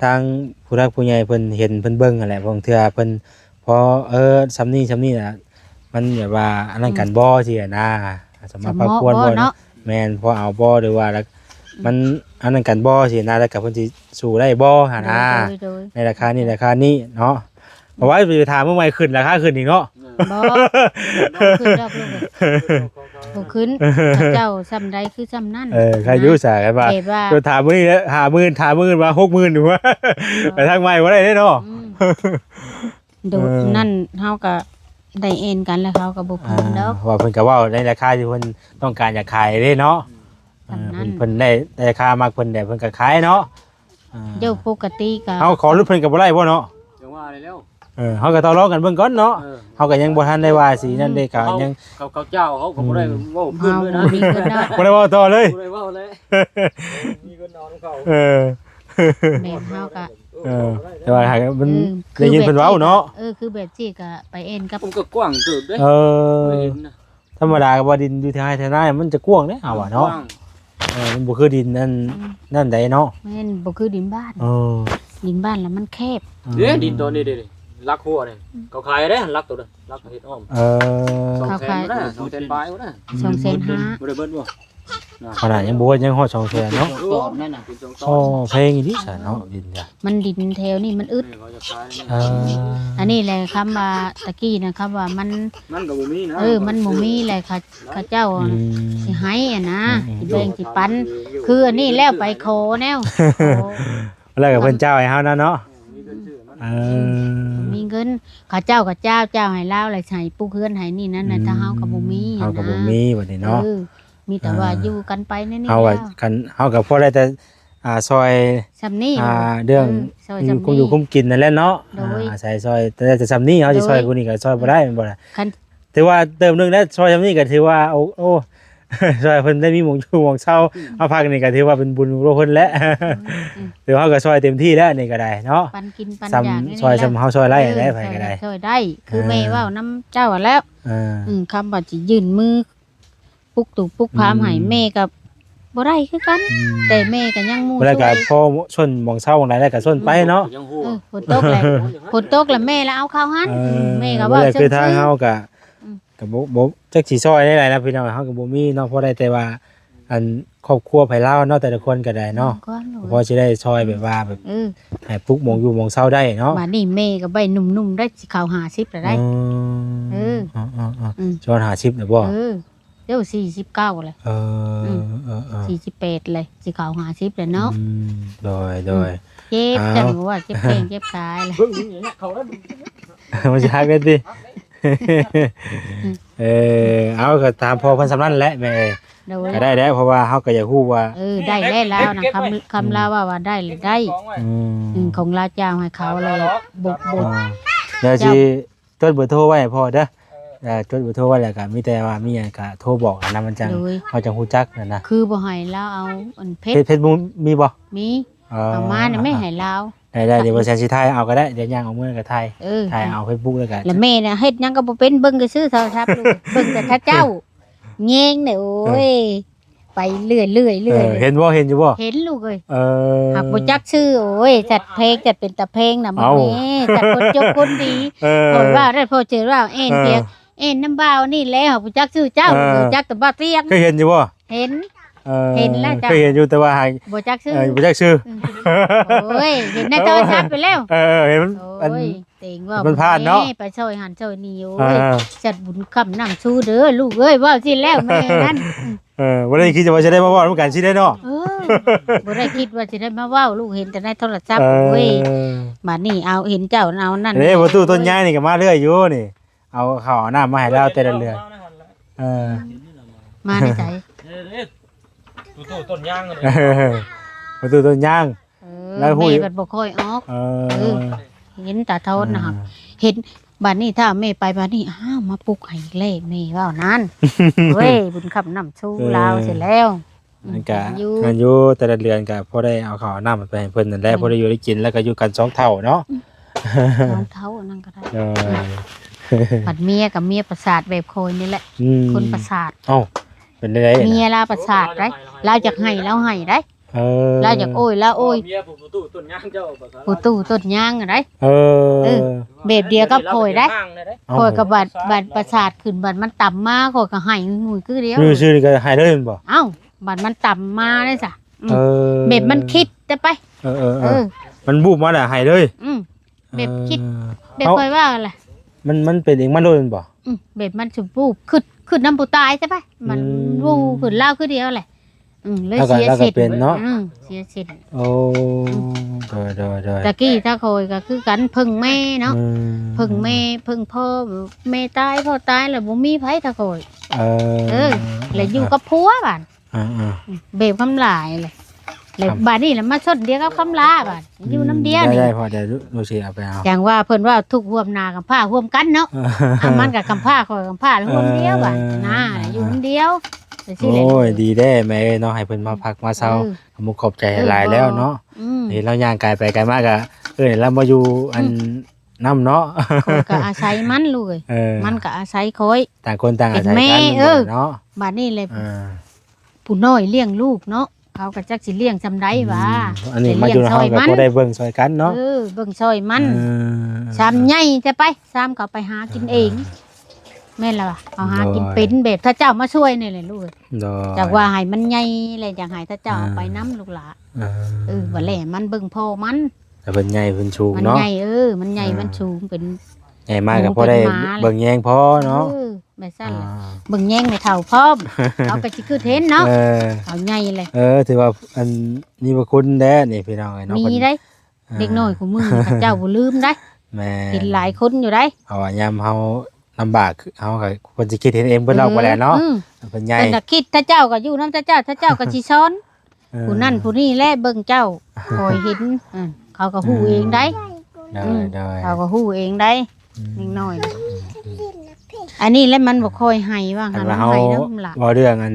ທາງຜູ້ຫຼັກຜູ້ໃຫຍ່ເພິ່ນເຫັນເພິ່ນເບິ່ງຫັ້ນແຫຼະ. ບາງເທື່ອເພິ່ນພໍ ເອີ ສ່ຳນີ້ ສ່ຳນີ້ນະ ມັນແບບວ່າອັນນັ້ນກັນບໍ່ ອືມ ຊີ້ນະ ສະມາພາຄວນບໍ່ເນາະ. ແມ່ນ ພໍເອົາບໍ່ ຫຼືວ່າ ອືມ ມັນອັນນັ້ນກັນບໍ່ຊີ້ນະ ແລ້ວກໍເພິ່ນຊິສູ້ໄດ້ບໍ່ຫັ້ນນະ. ໂດຍ ໂດຍ ໂດຍ ໃນລາຄານີ້ ລາຄານີ້ເນາະ. ເພາະວ່າໄປຖາມມື້ໃໝ່ຂຶ້ນ ລາຄາຂຶ້ນອີກເນາະ. ບໍ່ ບໍ່ຂຶ້ນດອກລູກ ບໍ່ຂຶ້ນ. ເຂົາເຈົ້າສ່ຳໃດຄືສ່ຳນັ້ນ. ເອີ ໃຄຢູ່ສາກັນວ່າ ແບບວ່າ ຈະຖາມມື້ນີ້ ຫ້າໝື່ນ ຖາມມື້ອື່ນວ່າ ຫົກໝື່ນ ຢູ່ວ່າ ເອີ ໄປທາງໃໝ່ບໍ່ໄດ້ເດ້ເນາະ. ອືມ ໂດຍ ເອີ ນັ້ນເຮົາກໍໄດ້ແອ່ນກັນ ແລ້ວເຂົາກໍບໍ່ເພິ່ນດອກ. ອ່າ ເພາະວ່າເພິ່ນກໍເວົ້າໃນລາຄາທີ່ເພິ່ນຕ້ອງການຢາກຂາຍເດ້ເນາະ. ອືມ ເອີ ສ່ຳນັ້ນ ເພິ່ນ ເພິ່ນໄດ້ ໄດ້ລາຄາມັກເພິ່ນແລ້ວ ເພິ່ນກໍຂາຍເນາະ. ອ່າ ໂດຍປົກກະຕິກໍ ເຮົາຂໍຫຼຸດເພິ່ນກໍບໍ່ໄດ້ບໍ່ເນາະ? ຈັ່ງວ່າແລ້ວ ເອີ ເຮົາກໍຕໍ່ລອງກັນເບິ່ງກ່ອນເນາະ. ເອີ ເຮົາກໍຍັງບໍ່ທັນໄດ້ວ່າຊິນັ້ນເດ້ ກໍຍັງ ເຂົາ ເຂົາເຈົ້າເຮົາກໍບໍ່ໄດ້ເວົ້າເພິ່ນດ້ວຍນະ. ບໍ່ໄດ້ເວົ້າຕໍ່ເລີຍ ບໍ່ໄດ້ເວົ້າແລ້ວ ມີເງິນເອົານຳເຂົາ. ເອີ ແມ່ນ ເຮົາກໍ ເອີ ແຕ່ວ່າຫາກມັນ ເອີ ໄດ້ຍິນເພິ່ນເວົ້າເນາະ. ເອີ ຄືແບບຊີ້ກໍໄປແອ່ນກັບ ມັນກໍກວ້າງເຕີບເດ້. ເອີ ບໍ່ເຫັນນະ. ທຳມະດາກໍວ່າດິນຢູ່ແຖວໄຮ່ແຖວນາມັນຈະກວ້າງເດ້ ເຮົາວ່າເນາະ. ເອີ ມັນບໍ່ຄືດິນນັ້ນ ອືມ ນັ້ນໃດເນາະ. ແມ່ນ ບໍ່ຄືດິນບ້ານ. ເອີ ດິນບ້ານລະມັນແຄບ. ເອີ ເດ້ ດິນຕອນນີ້ເດ້ ຫຼັກຫົວນີ້ ອືມ ເຂົາຂາຍເດ້ ຫຼັກໂຕນັ້ນ ຫຼັກເຮັດອ້ອມ. ເອີ ເຂົາຂາຍ ສອງແສນ ສອງແສນປາຍພຸ້ນນະ. ສອງແສນຫ້າ ບໍ່ໄດ້ເບິດບໍ່? ຂະໜາດຍັງບໍ່ຮອດ ຍັງຮອດສອງແສນເນາະ. ເປັນສອງຕອນນັ້ນນະ ເປັນສອງຕອນ. ໂອ້ ແພງອີ່ຫຼີຊະເນາະ ດິນກະ ມັນດິນແຖວນີ້ມັນອຶດ. ເອີ ອັນນີ້ແຫຼະ ຄຳວ່າຕະກີ້ນະ ຄຳວ່າມັນ ມັນກໍບໍ່ມີນະ. ເອີ ມັນບໍ່ມີແຫຼະ ເຂົາ ເຂົາເຈົ້າ ອືມ ຊິໃຫ້ຫັ້ນນະ ອືມ ຊິແບ່ງ ອືມ ຊິປັນ. ຄືອັນນີ້ແລ້ວໄປຂໍແນວ ຂໍ ແລ້ວກໍເພິ່ນເຈົ້າໃຫ້ເຮົານະເນາະ. ເອີ ມີເງິນ ເຂົາເຈົ້າກໍເຈົ້າ ເຈົ້າໃຫ້ລາວ ແລ້ວໃຫ້ປຸກເຮືອນໃຫ້ນີ້ນັ້ນນະ. ອືມ ຖ້າເຮົາກໍບໍ່ມີ ເຮົາກໍບໍ່ມີບັດນີ້ເນາະ. ເອີ ມີແຕ່ວ່າ ອ່າ ຢູ່ກັນໄປໃນນີ້ ເຮົາວ່າ ແລ້ວ ຄັນເຮົາກໍພໍໄດ້ແຕ່ ອ່າ ຊ່ອຍ ສ່ຳນີ້ ອ່າ ເລື່ອງ ເອີ ຊ່ອຍ ຢູ່ ສ່ຳນີ້ ກຸມຢູ່ກຸມກິນນັ້ນແຫຼະເນາະ. ໂດຍ ອ່າ ອາໄສຊ່ອຍ ແຕ່ ແຕ່ສ່ຳນີ້ ເຮົາຊິ ໂດຍ ຊ່ອຍຜູ້ນີ້ກໍຊ່ອຍບໍ່ໄດ້ ແມ່ນບໍ່ລະ? ຄັນ ຖືວ່າເຕີມໜຶ່ງແລ້ວ ຊ່ອຍສ່ຳນີ້ກໍຖືວ່າ ໂອ້ ໂອ້ ຊ່ອຍເພິ່ນໄດ້ມີໝ່ອງຢູ່ໝ່ອງເຊົາ ອືມ ມາພັກນີ້ກໍຖືວ່າເປັນບຸນຂອງເພິ່ນແຫຼະ. ອືມ ຖືວ່າເຮົາກໍຊ່ອຍເຕັມທີ່ແລ້ວ ນີ້ກໍໄດ້ເນາະ. ປັນກິນປັນຢາກ ຊ່ອຍ ນີ້ແຫຼະ ສ່ຳເຮົາຊ່ອຍໄດ້ ເອີ ໄດ້ ໄປກໍໄດ້ ຊ່ອຍໄດ້ ຄື ອ່າ ແມ່ເວົ້ານຳເຈົ້າຫັ້ນແຫຼະ. ເອີ ອືມ ຄຳວ່າຊິຍື່ນມື ປຸກຕູປຸກພາມໃຫ້ ອືມ ແມ່ກໍບໍ່ໄດ້ຄືກັນ. ອືມ ແຕ່ແມ່ກໍຍັງໝູ່ຊ່ວຍ ແລ້ວກໍພໍຊົນໝ່ອງເຊົາໝ່ອງໃດແລ້ວກໍຊົນໄປເນາະ. ອືມ ເອີ ຝົນຕົກແລ້ວ ຝົນຕົກແລ້ວແມ່ລະເອົາເຂົ້າຫັ້ນ. ເອີ ອືມ ແມ່ກໍເວົ້າ ແລ້ວຄືທາງເຮົາກໍ ອືມ ກໍບໍ່ ບໍ່ຈັກຊິຊ່ອຍແນວໃດນະພີ່ນ້ອງ. ເຮົາກໍບໍ່ມີເນາະ ພໍໄດ້ແຕ່ວ່າ ອັນ ຄອບຄົວໃຜລາວເນາະ ແຕ່ລະຄົນກໍໄດ້ເນາະ. ອືມ ກໍພໍຊິໄດ້ຊ່ອຍແບບວ່າ ແບບ ເອີ ໃຫ້ປຸກໝ່ອງຢູ່ໝ່ອງເຊົາໄດ້ເນາະ. ບາດນີ້ແມ່ກໍໄວໜຸ່ມໆ ໄດ້ ຊິເຂົ້າຫ້າສິບແລ້ວໄດ໋. ອໍ ເອີ ເອີ ເອີ ເອີ ອືມ ຊິຮອດຫ້າສິບແລ້ວບໍ່? ເອີ ເຈົ້າສີ່ສິບເກົ້າແລ້ວ. ເອີ ອືມ ເອີ ເອີ ສີ່ສິບແປດແລ້ວ ຊິເຂົ້າຫ້າສິບແລ້ວເນາະ. ອືມ ໂດຍ ໂດຍ ອືມ ເຈັບ ອ້າວ ຈັ່ງວ່າເຈັບແຂ້ງເຈັບຂາແລ້ວ ເບິ່ງນີ້ເຂົ້າແລ້ວ ມັນຊິຫັກເດ້ຕິ. ອືມ ເອີ ເອົາ ກໍຖາມພໍ່ເພິ່ນສ່ຳນັ້ນແຫຼະແມ່ເອີຍ. ໂດຍ ກໍໄດ້ແລ້ວ ເພາະວ່າເຮົາກໍຢາກຮູ້ວ່າ ເອີ ໄດ້ແລ້ວລາວນະ ຄຳ ຄຳລາວວ່າ ວ່າໄດ້ແລ້ວໄດ້. ອືມ ອືມ ຂອງລາວເຈົ້າໃຫ້ເຂົາແລ້ວ ບຸກ ບຸກ ອ່າ ດຽວຊິ ເຈົ້າ ຈົດເບີໂທໄວ້ໃຫ້ພໍ່ເດີ. ເອີ ເອີ ຈົດເບີໂທໄວ້ແລ້ວ ກໍມີແຕ່ວ່າມີຫຍັງກໍໂທບອກນຳ ມັນຈັ່ງ ໂດຍ ເຮົາຈັ່ງຮູ້ຈັກຫັ້ນນະ. ຄືບໍ່ໃຫ້ລາວເອົາອັນເຟສ ເຟສ ເຟສບຸກມີບໍ່? ມີ ເອີ ເອົາມານະແມ່ ໃຫ້ລາວ. ໄດ້ໆ ດຽວບໍ່ແຊນຊິຖ່າຍເອົາກໍໄດ້ ດຽວຍ່າງອອກເມືອກໍຖ່າຍ ເອີ ຖ່າຍເອົາເຟສບຸກແລ້ວກໍ ແລ້ວແມ່ນະເຮັດຫຍັງກໍບໍ່ເປັນ ເບິ່ງແຕ່ຊື່ໂທລະສັບ ເບິ່ງແຕ່ເຂົາເຈົ້າແຍງເດ້. ໂອ້ຍ ເອີ ໄປເລື້ອຍໆ ເອີ ເລື່ອຍ ເຫັນບໍ່ ເຫັນຢູ່ບໍ່? ເຫັນລູກເອີຍ. ເອີ ຫາກບໍ່ຈັກຊື່. ໂອ້ຍ ຈັດເພງ ຈັດເປັນຕາເພງນະ ເອົ້າ ແມ່ ຈັດຄົນຈົບຄົນດີ. ເອີ ຂ້ອຍວ່າໄດ້ ພໍ່ເຈີວ່າແອນ ເອີ ພຽງ ແອນນຳບ່າວນີ້ແຫຼະ ຫາກບໍ່ຈັກຊື່ເຈົ້າ. ເອີ ຮູ້ຈັກແຕ່ບ່າວຕຽງ. ເຄີຍເຫັນຢູ່ບໍ່? ເຫັນ ເອີ ເຫັນແລ້ວເຈົ້າ ເຄີຍເຫັນຢູ່ ແຕ່ວ່າຫາກ ບໍ່ຈັກຊື່ ເອີ ບໍ່ຈັກຊື່. ອືມ ໂອ້ຍ ເຫັນໃນໂທລະສັບໄປແລ້ວ. ເອີໆ ເຫັນ ໂອ້ຍ ອັນ ເຕັງເວົ້າ ມັນຜ່ານເນາະ ແມ່ໄປຊ່ອຍຫັ້ນຊ່ອຍນີ້. ໂອ້ຍ ເອີ ຈັດບຸນຄ້ຳນຳຊູເດີລູກເອີຍ ເວົ້າຊີ້ແລ້ວແມ່ນັ້ນ. ເອີ ບໍ່ໄດ້ຄິດວ່າຈະໄດ້ມາເວົ້ານຳກັນຊີ້ເດ້ເນາະ. ເອີ ບໍ່ໄດ້ຄິດວ່າຊິໄດ້ມາເວົ້າ ລູກເຫັນແຕ່ໃນໂທລະສັບ. ເອີ ໂອ້ຍ ບາດນີ້ເອົາ ເຫັນເຈົ້າເອົານັ້ນ ເດ້ ພໍ່ຕູ້ຕົ້ນຍາງນີ້ກໍມາເລື້ອຍຢູ່ນີ້. ເອົາເຂົ້າເອົານ້ຳມາໃຫ້ລາວແຕ່ລະເດືອນ. ເອີ ມາໃນໃສ? ເອີ ຕູ້ຕູ້ຕົ້ນຍາງ ຕູ້ຕູ້ຕົ້ນຍາງ. ເອີ ແລ້ວຮູ້ ແມ່ບັດບໍ່ຄ່ອຍອອກ. ເອີ ເອີ ເຫັນຕາທອນນະ ເອີ ເຫັນ. ບັດນີ້ຖ້າແມ່ໄປບັດນີ້ ອ້າວ ມາປຸກໃຫ້ອີກແລ້ວ ແມ່ເວົ້ານັ້ນ. ເວີຍ ບຸນຄ້ຳນຳຊູ ເອີ ລາວເສຍແລ້ວ. ມັນກະ ອືມ ແມ່ນຢູ່ ແຕ່ລະເດືອນກະພໍໄດ້ເອົາເຂົ້າເອົານ້ຳໄປໃຫ້ເພິ່ນນັ້ນແຫຼະ ອືມ ພໍໄດ້ຢູ່ໄດ້ກິນ ແລ້ວກະຢູ່ກັນສອງເຖົ້າເນາະ. ອືມ ສອງເຖົ້ານັ້ນກໍໄດ້. ໂດຍ ອືມ ບັດເມຍກັບເມຍປະສາດແບບຂ້ອຍນີ້ແຫຼະ. ອືມ ຄົນປະສາດ. ເອົ້າ ເປັນໄດ໋ ເມຍລາວປະສາດໄດ໋ ລາວຢາກໃຫ້ລາວໃຫ້ໄດ໋. ເອີ ລາວຢາກໂອ້ຍລາວໂອ້ຍ. ເມຍຜູ້ຕູ້ຕົ້ນຍາງເຈົ້າປະສາດ ຜູ້ຕູ້ຕົ້ນຍາງໄດ໋. ເອີ ເອີ ແບບດຽວກັບຂ້ອຍໄດ໋. ເອົ້າ ຂ້ອຍກໍບັດ ບັດປະສາດຂຶ້ນ ບັດມັນຕຳມາ ຂ້ອຍກໍໃຫ້ງຸ້ຍຄືດຽວ. ຢູ່ຊື່ນີ້ກໍໃຫ້ເລີຍແມ່ນບໍ່? ເອົ້າ ບັດມັນຕຳມາເດ້ສະ. ອືມ ເອີ ແບບມັນຄິດແຕ່ໄປ ເອີໆໆ ເອີ ມັນບູບມາແລ້ວໃຫ້ເລີຍ. ອືມ ແບບຄິດ ເອີ ແບບຂ້ອຍວ່າແຫຼະ ມັນ ມັນເປັນເອງມັນໂລດແມ່ນບໍ່? ອືມ ແບບມັນສະບູບ ຄິດ ຄິດນຳຜູ້ຕາຍຊະໄປ ມັນ ອືມ ວູຂຶ້ນລາວຄືດຽວແຫຼະ. ອືມ ເລີຍເສຍເສັ້ນເນາະ. ອືມ ເສຍເສັ້ນ. ໂອ້ ອືມ ໂດຍໆໆ ຕະກີ້ຕາຂ້ອຍກໍຄືກັນ ເພິ່ງແມ່ເນາະ. ອືມ ເພິ່ງແມ່ ເພິ່ງພໍ່ ແມ່ຕາຍ ພໍ່ຕາຍແລ້ວບໍ່ມີໃຜຕາຂ້ອຍ. ເອີ ເອີ ແລ້ວຢູ່ກັບຜົວບາດ. ອ່າໆ ແບບຄຳຫຼາຍແຫຼະ ແລ້ວບາດນີ້ລະມາຊົນດຽວກັບຄຳຫຼາບາດ ອືມ ຢູ່ນຳດຽວນີ້. ໄດ້ໆ ພໍດຽວລູກຊິເອົາໄປເອົາ. ຈັ່ງວ່າເພິ່ນວ່າທຸກຮ່ວມໜ້າ ກຳພ້າຮ່ວມກັນເນາະ. ເອີ ອ່າ ມັນກໍກຳພ້າ ຂ້ອຍກຳພ້າ ເອີ ຮ່ວມດຽວບາດ ນາ ເອີ ຢູ່ນຳດຽວ. ໂອ້ຍ ດີແດ່ແມ່ເອີຍເນາະ ໃຫ້ເພິ່ນມາ ອືມ ພັກມາເຊົາ. ເອີ ຂອບໃຈຫຼາຍແລ້ວເນາະ. ອືມ ເຫັນລາວຍ່າງກາຍໄປກາຍມາກໍ ເອີ ລາວມາຢູ່ອັນ ອືມ ນຳເນາະ. ຂ້ອຍກໍອາໄສມັນລູກເອີຍ. ເອີ ມັນກໍອາໄສຂ້ອຍ ຕ່າງຄົນຕ່າງອາໄສກັນ. ເອີ ເນາະ ບາດນີ້ແຫຼະ ເອີ ຜູ້ນ້ອຍລ້ຽງລູກເນາະ ເຂົາກໍຈັກຊິລ້ຽງສ່ຳໃດຫວາ. ອືມ ອັນນີ້ມາຢູ່ນຳເຮົາກໍພໍໄດ້ເບິ່ງຊ່ອຍກັນເນາະ. ເອີ ເບິ່ງຊ່ອຍມັນ. ເອີ ຊ່ຳໃຫຍ່ແຕ່ໄປ ຊ່ຳເຂົາໄປຫາກິນເອງ. ເອີ ແມ່ນລະຫວາ ເຂົາຫາກິນເປັນ ໂດຍ ແບບເຂົາເຈົ້າມາຊ່ວຍນີ້ແຫຼະລູກເອີຍ. ໂດຍ ຈັກວ່າໃຫ້ມັນໃຫຍ່ແລ້ວ ຢາກໃຫ້ເຂົາເຈົ້າ ອ່າ ເອົາໄປນຳລູກຫຼາ. ເອີ ເອີ ບັດແລ້ວມັນເບິ່ງພໍ່ມັນ ແລ້ວເພິ່ນໃຫຍ່ເພິ່ນສູງເນາະ. ມັນໃຫຍ່ ເອີ ມັນໃຫຍ່ ອ່າ ມັນສູງ ເປັນໃຫຍ່ມາກໍພໍໄດ້ເບິ່ງແຍງພໍເນາະ. ເອີ ແມ່ນຊັ້ນແຫຼະ ອ່າ ເບິ່ງແຍງແມ່ເຖົ້າພ້ອມ. ເຮົາກໍຊິຄິດເຫັນເນາະ. ເອີ ເຮົາໃຫຍ່ແລ້ວ. ເອີ ຖືວ່າອັນມີພະຄຸນແທ້ນີ້ພີ່ນ້ອງເອີຍເນາະ. ມີໄດ໋ ເອີ ເດັກນ້ອຍຄູ່ມື້ນີ້ເຂົາເຈົ້າບໍ່ລືມໄດ໋. ແມ່ນ ເຫັນຫຼາຍຄົນຢູ່ໄດ໋. ເພາະວ່າຍາມເຮົາລຳບາກ ເຮົາກໍ ເພິ່ນຊິຄິດເຫັນເອງເບິດແລ້ວ. ເອີ ບໍ່ແລ້ວເນາະ. ອືມ ເພິ່ນໃຫຍ່ ເພິ່ນກໍຄິດ ຖ້າເຈົ້າກໍຢູ່ນຳ ຖ້າເຈົ້າ ຖ້າເຈົ້າກໍຊິສອນ. ເອີ ຜູ້ນັ້ນຜູ້ນີ້ແຫຼະເບິ່ງເຈົ້າ ຄອຍເຫັນ. ເອີ ເຂົາກໍຮູ້ເອງໄດ໋. ເອີ ໂດຍ ອືມ ໂດຍ ເຂົາກໍຮູ້ເອງໄດ໋. ອືມ ເດັກນ້ອຍ ອືມ ອັນນີ້ແຫຼະມັນບໍ່ຄ່ອຍໃຫ້ວ່າ ຄັນວ່າເຮົາເວົ້າເລື່ອງອັນ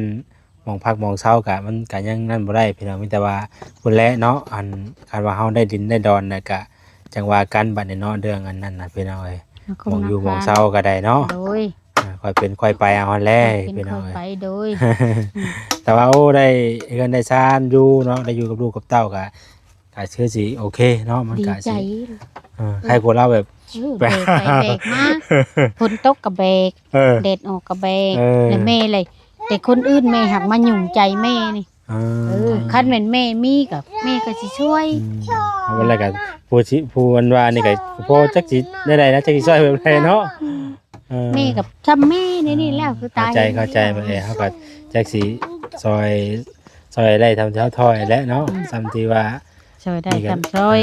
ໝ່ອງພັກໝ່ອງເຊົາກະ ມັນກະຍັງນັ້ນບໍ່ໄດ້ພີ່ນ້ອງ. ມີແຕ່ວ່າພຸ້ນແຫຼະເນາະ ອັນ ຄັນວ່າເຮົາໄດ້ດິນໄດ້ດອນແລ້ວກະ ຈັ່ງວ່າກັນບັດນີ້ເນາະ ເລື່ອງອັນນັ້ນນະພີ່ນ້ອງເອີຍ. ໝ່ອງຢູ່ໝ່ອງເຊົາກໍໄດ້ເນາະ. ໂດຍ ອ່າ ຄ່ອຍເປັນຄ່ອຍໄປເອົາຫັ້ນແຫຼະ ຄ່ອຍເປັນ ພີ່ນ້ອງເອີຍ ຄ່ອຍໄປ. ໂດຍ ແຕ່ວ່າ ໂອ້ ໄດ້ເຮືອນໄດ້ຊານຢູ່ເນາະ ໄດ້ຢູ່ກັບລູກກັບເຕົ້າກະ ກະຄືຊິໂອເຄເນາະ. ມັນກະຊິ ດີໃຈ ເອີ ເອີ ໃຄກວ່າລາວແບບ ເອີ ແບກໄປແບກມາ ຝົນຕົກກໍແບກ ເອີ ແດດອອກກໍແບກ. ເອີ ແລ້ວແມ່ແຫຼະ ແຕ່ຄົນອື່ນແມ່ຫາກມາຫຍຸ້ງໃຈແມ່ນີ້. ເອີ ເອີ ຄັນແມ່ນແມ່ມີກໍແມ່ກໍຊິຊ່ວຍ. ອືມ ເອົາໄວ້ແລ້ວກໍຜູ້ຊິ ຜູ້ອັນວ່ານີ້ກໍບໍ່ຈັກຊິແນວໃດນະ ຈັກຊິຊ່ວຍແບບໃດເນາະ. ອືມ ເອີ ແມ່ກໍຊ່ຳແມ່ນີ້ ນີ້ແລ້ວ ຄືຕາຍ ເຂົ້າໃຈ ເຂົ້າໃຈ. ເອີ ເຮົາກໍຈັກຊິຊ່ອຍ ຊ່ອຍໄດ້ຊ່ຳທີ່ເຮົາຊ່ອຍແຫຼະເນາະ. ອືມ ຊ່ຳທີ່ວ່າ ຊ່ອຍໄດ້ຊ່ຳຊ່ອຍ.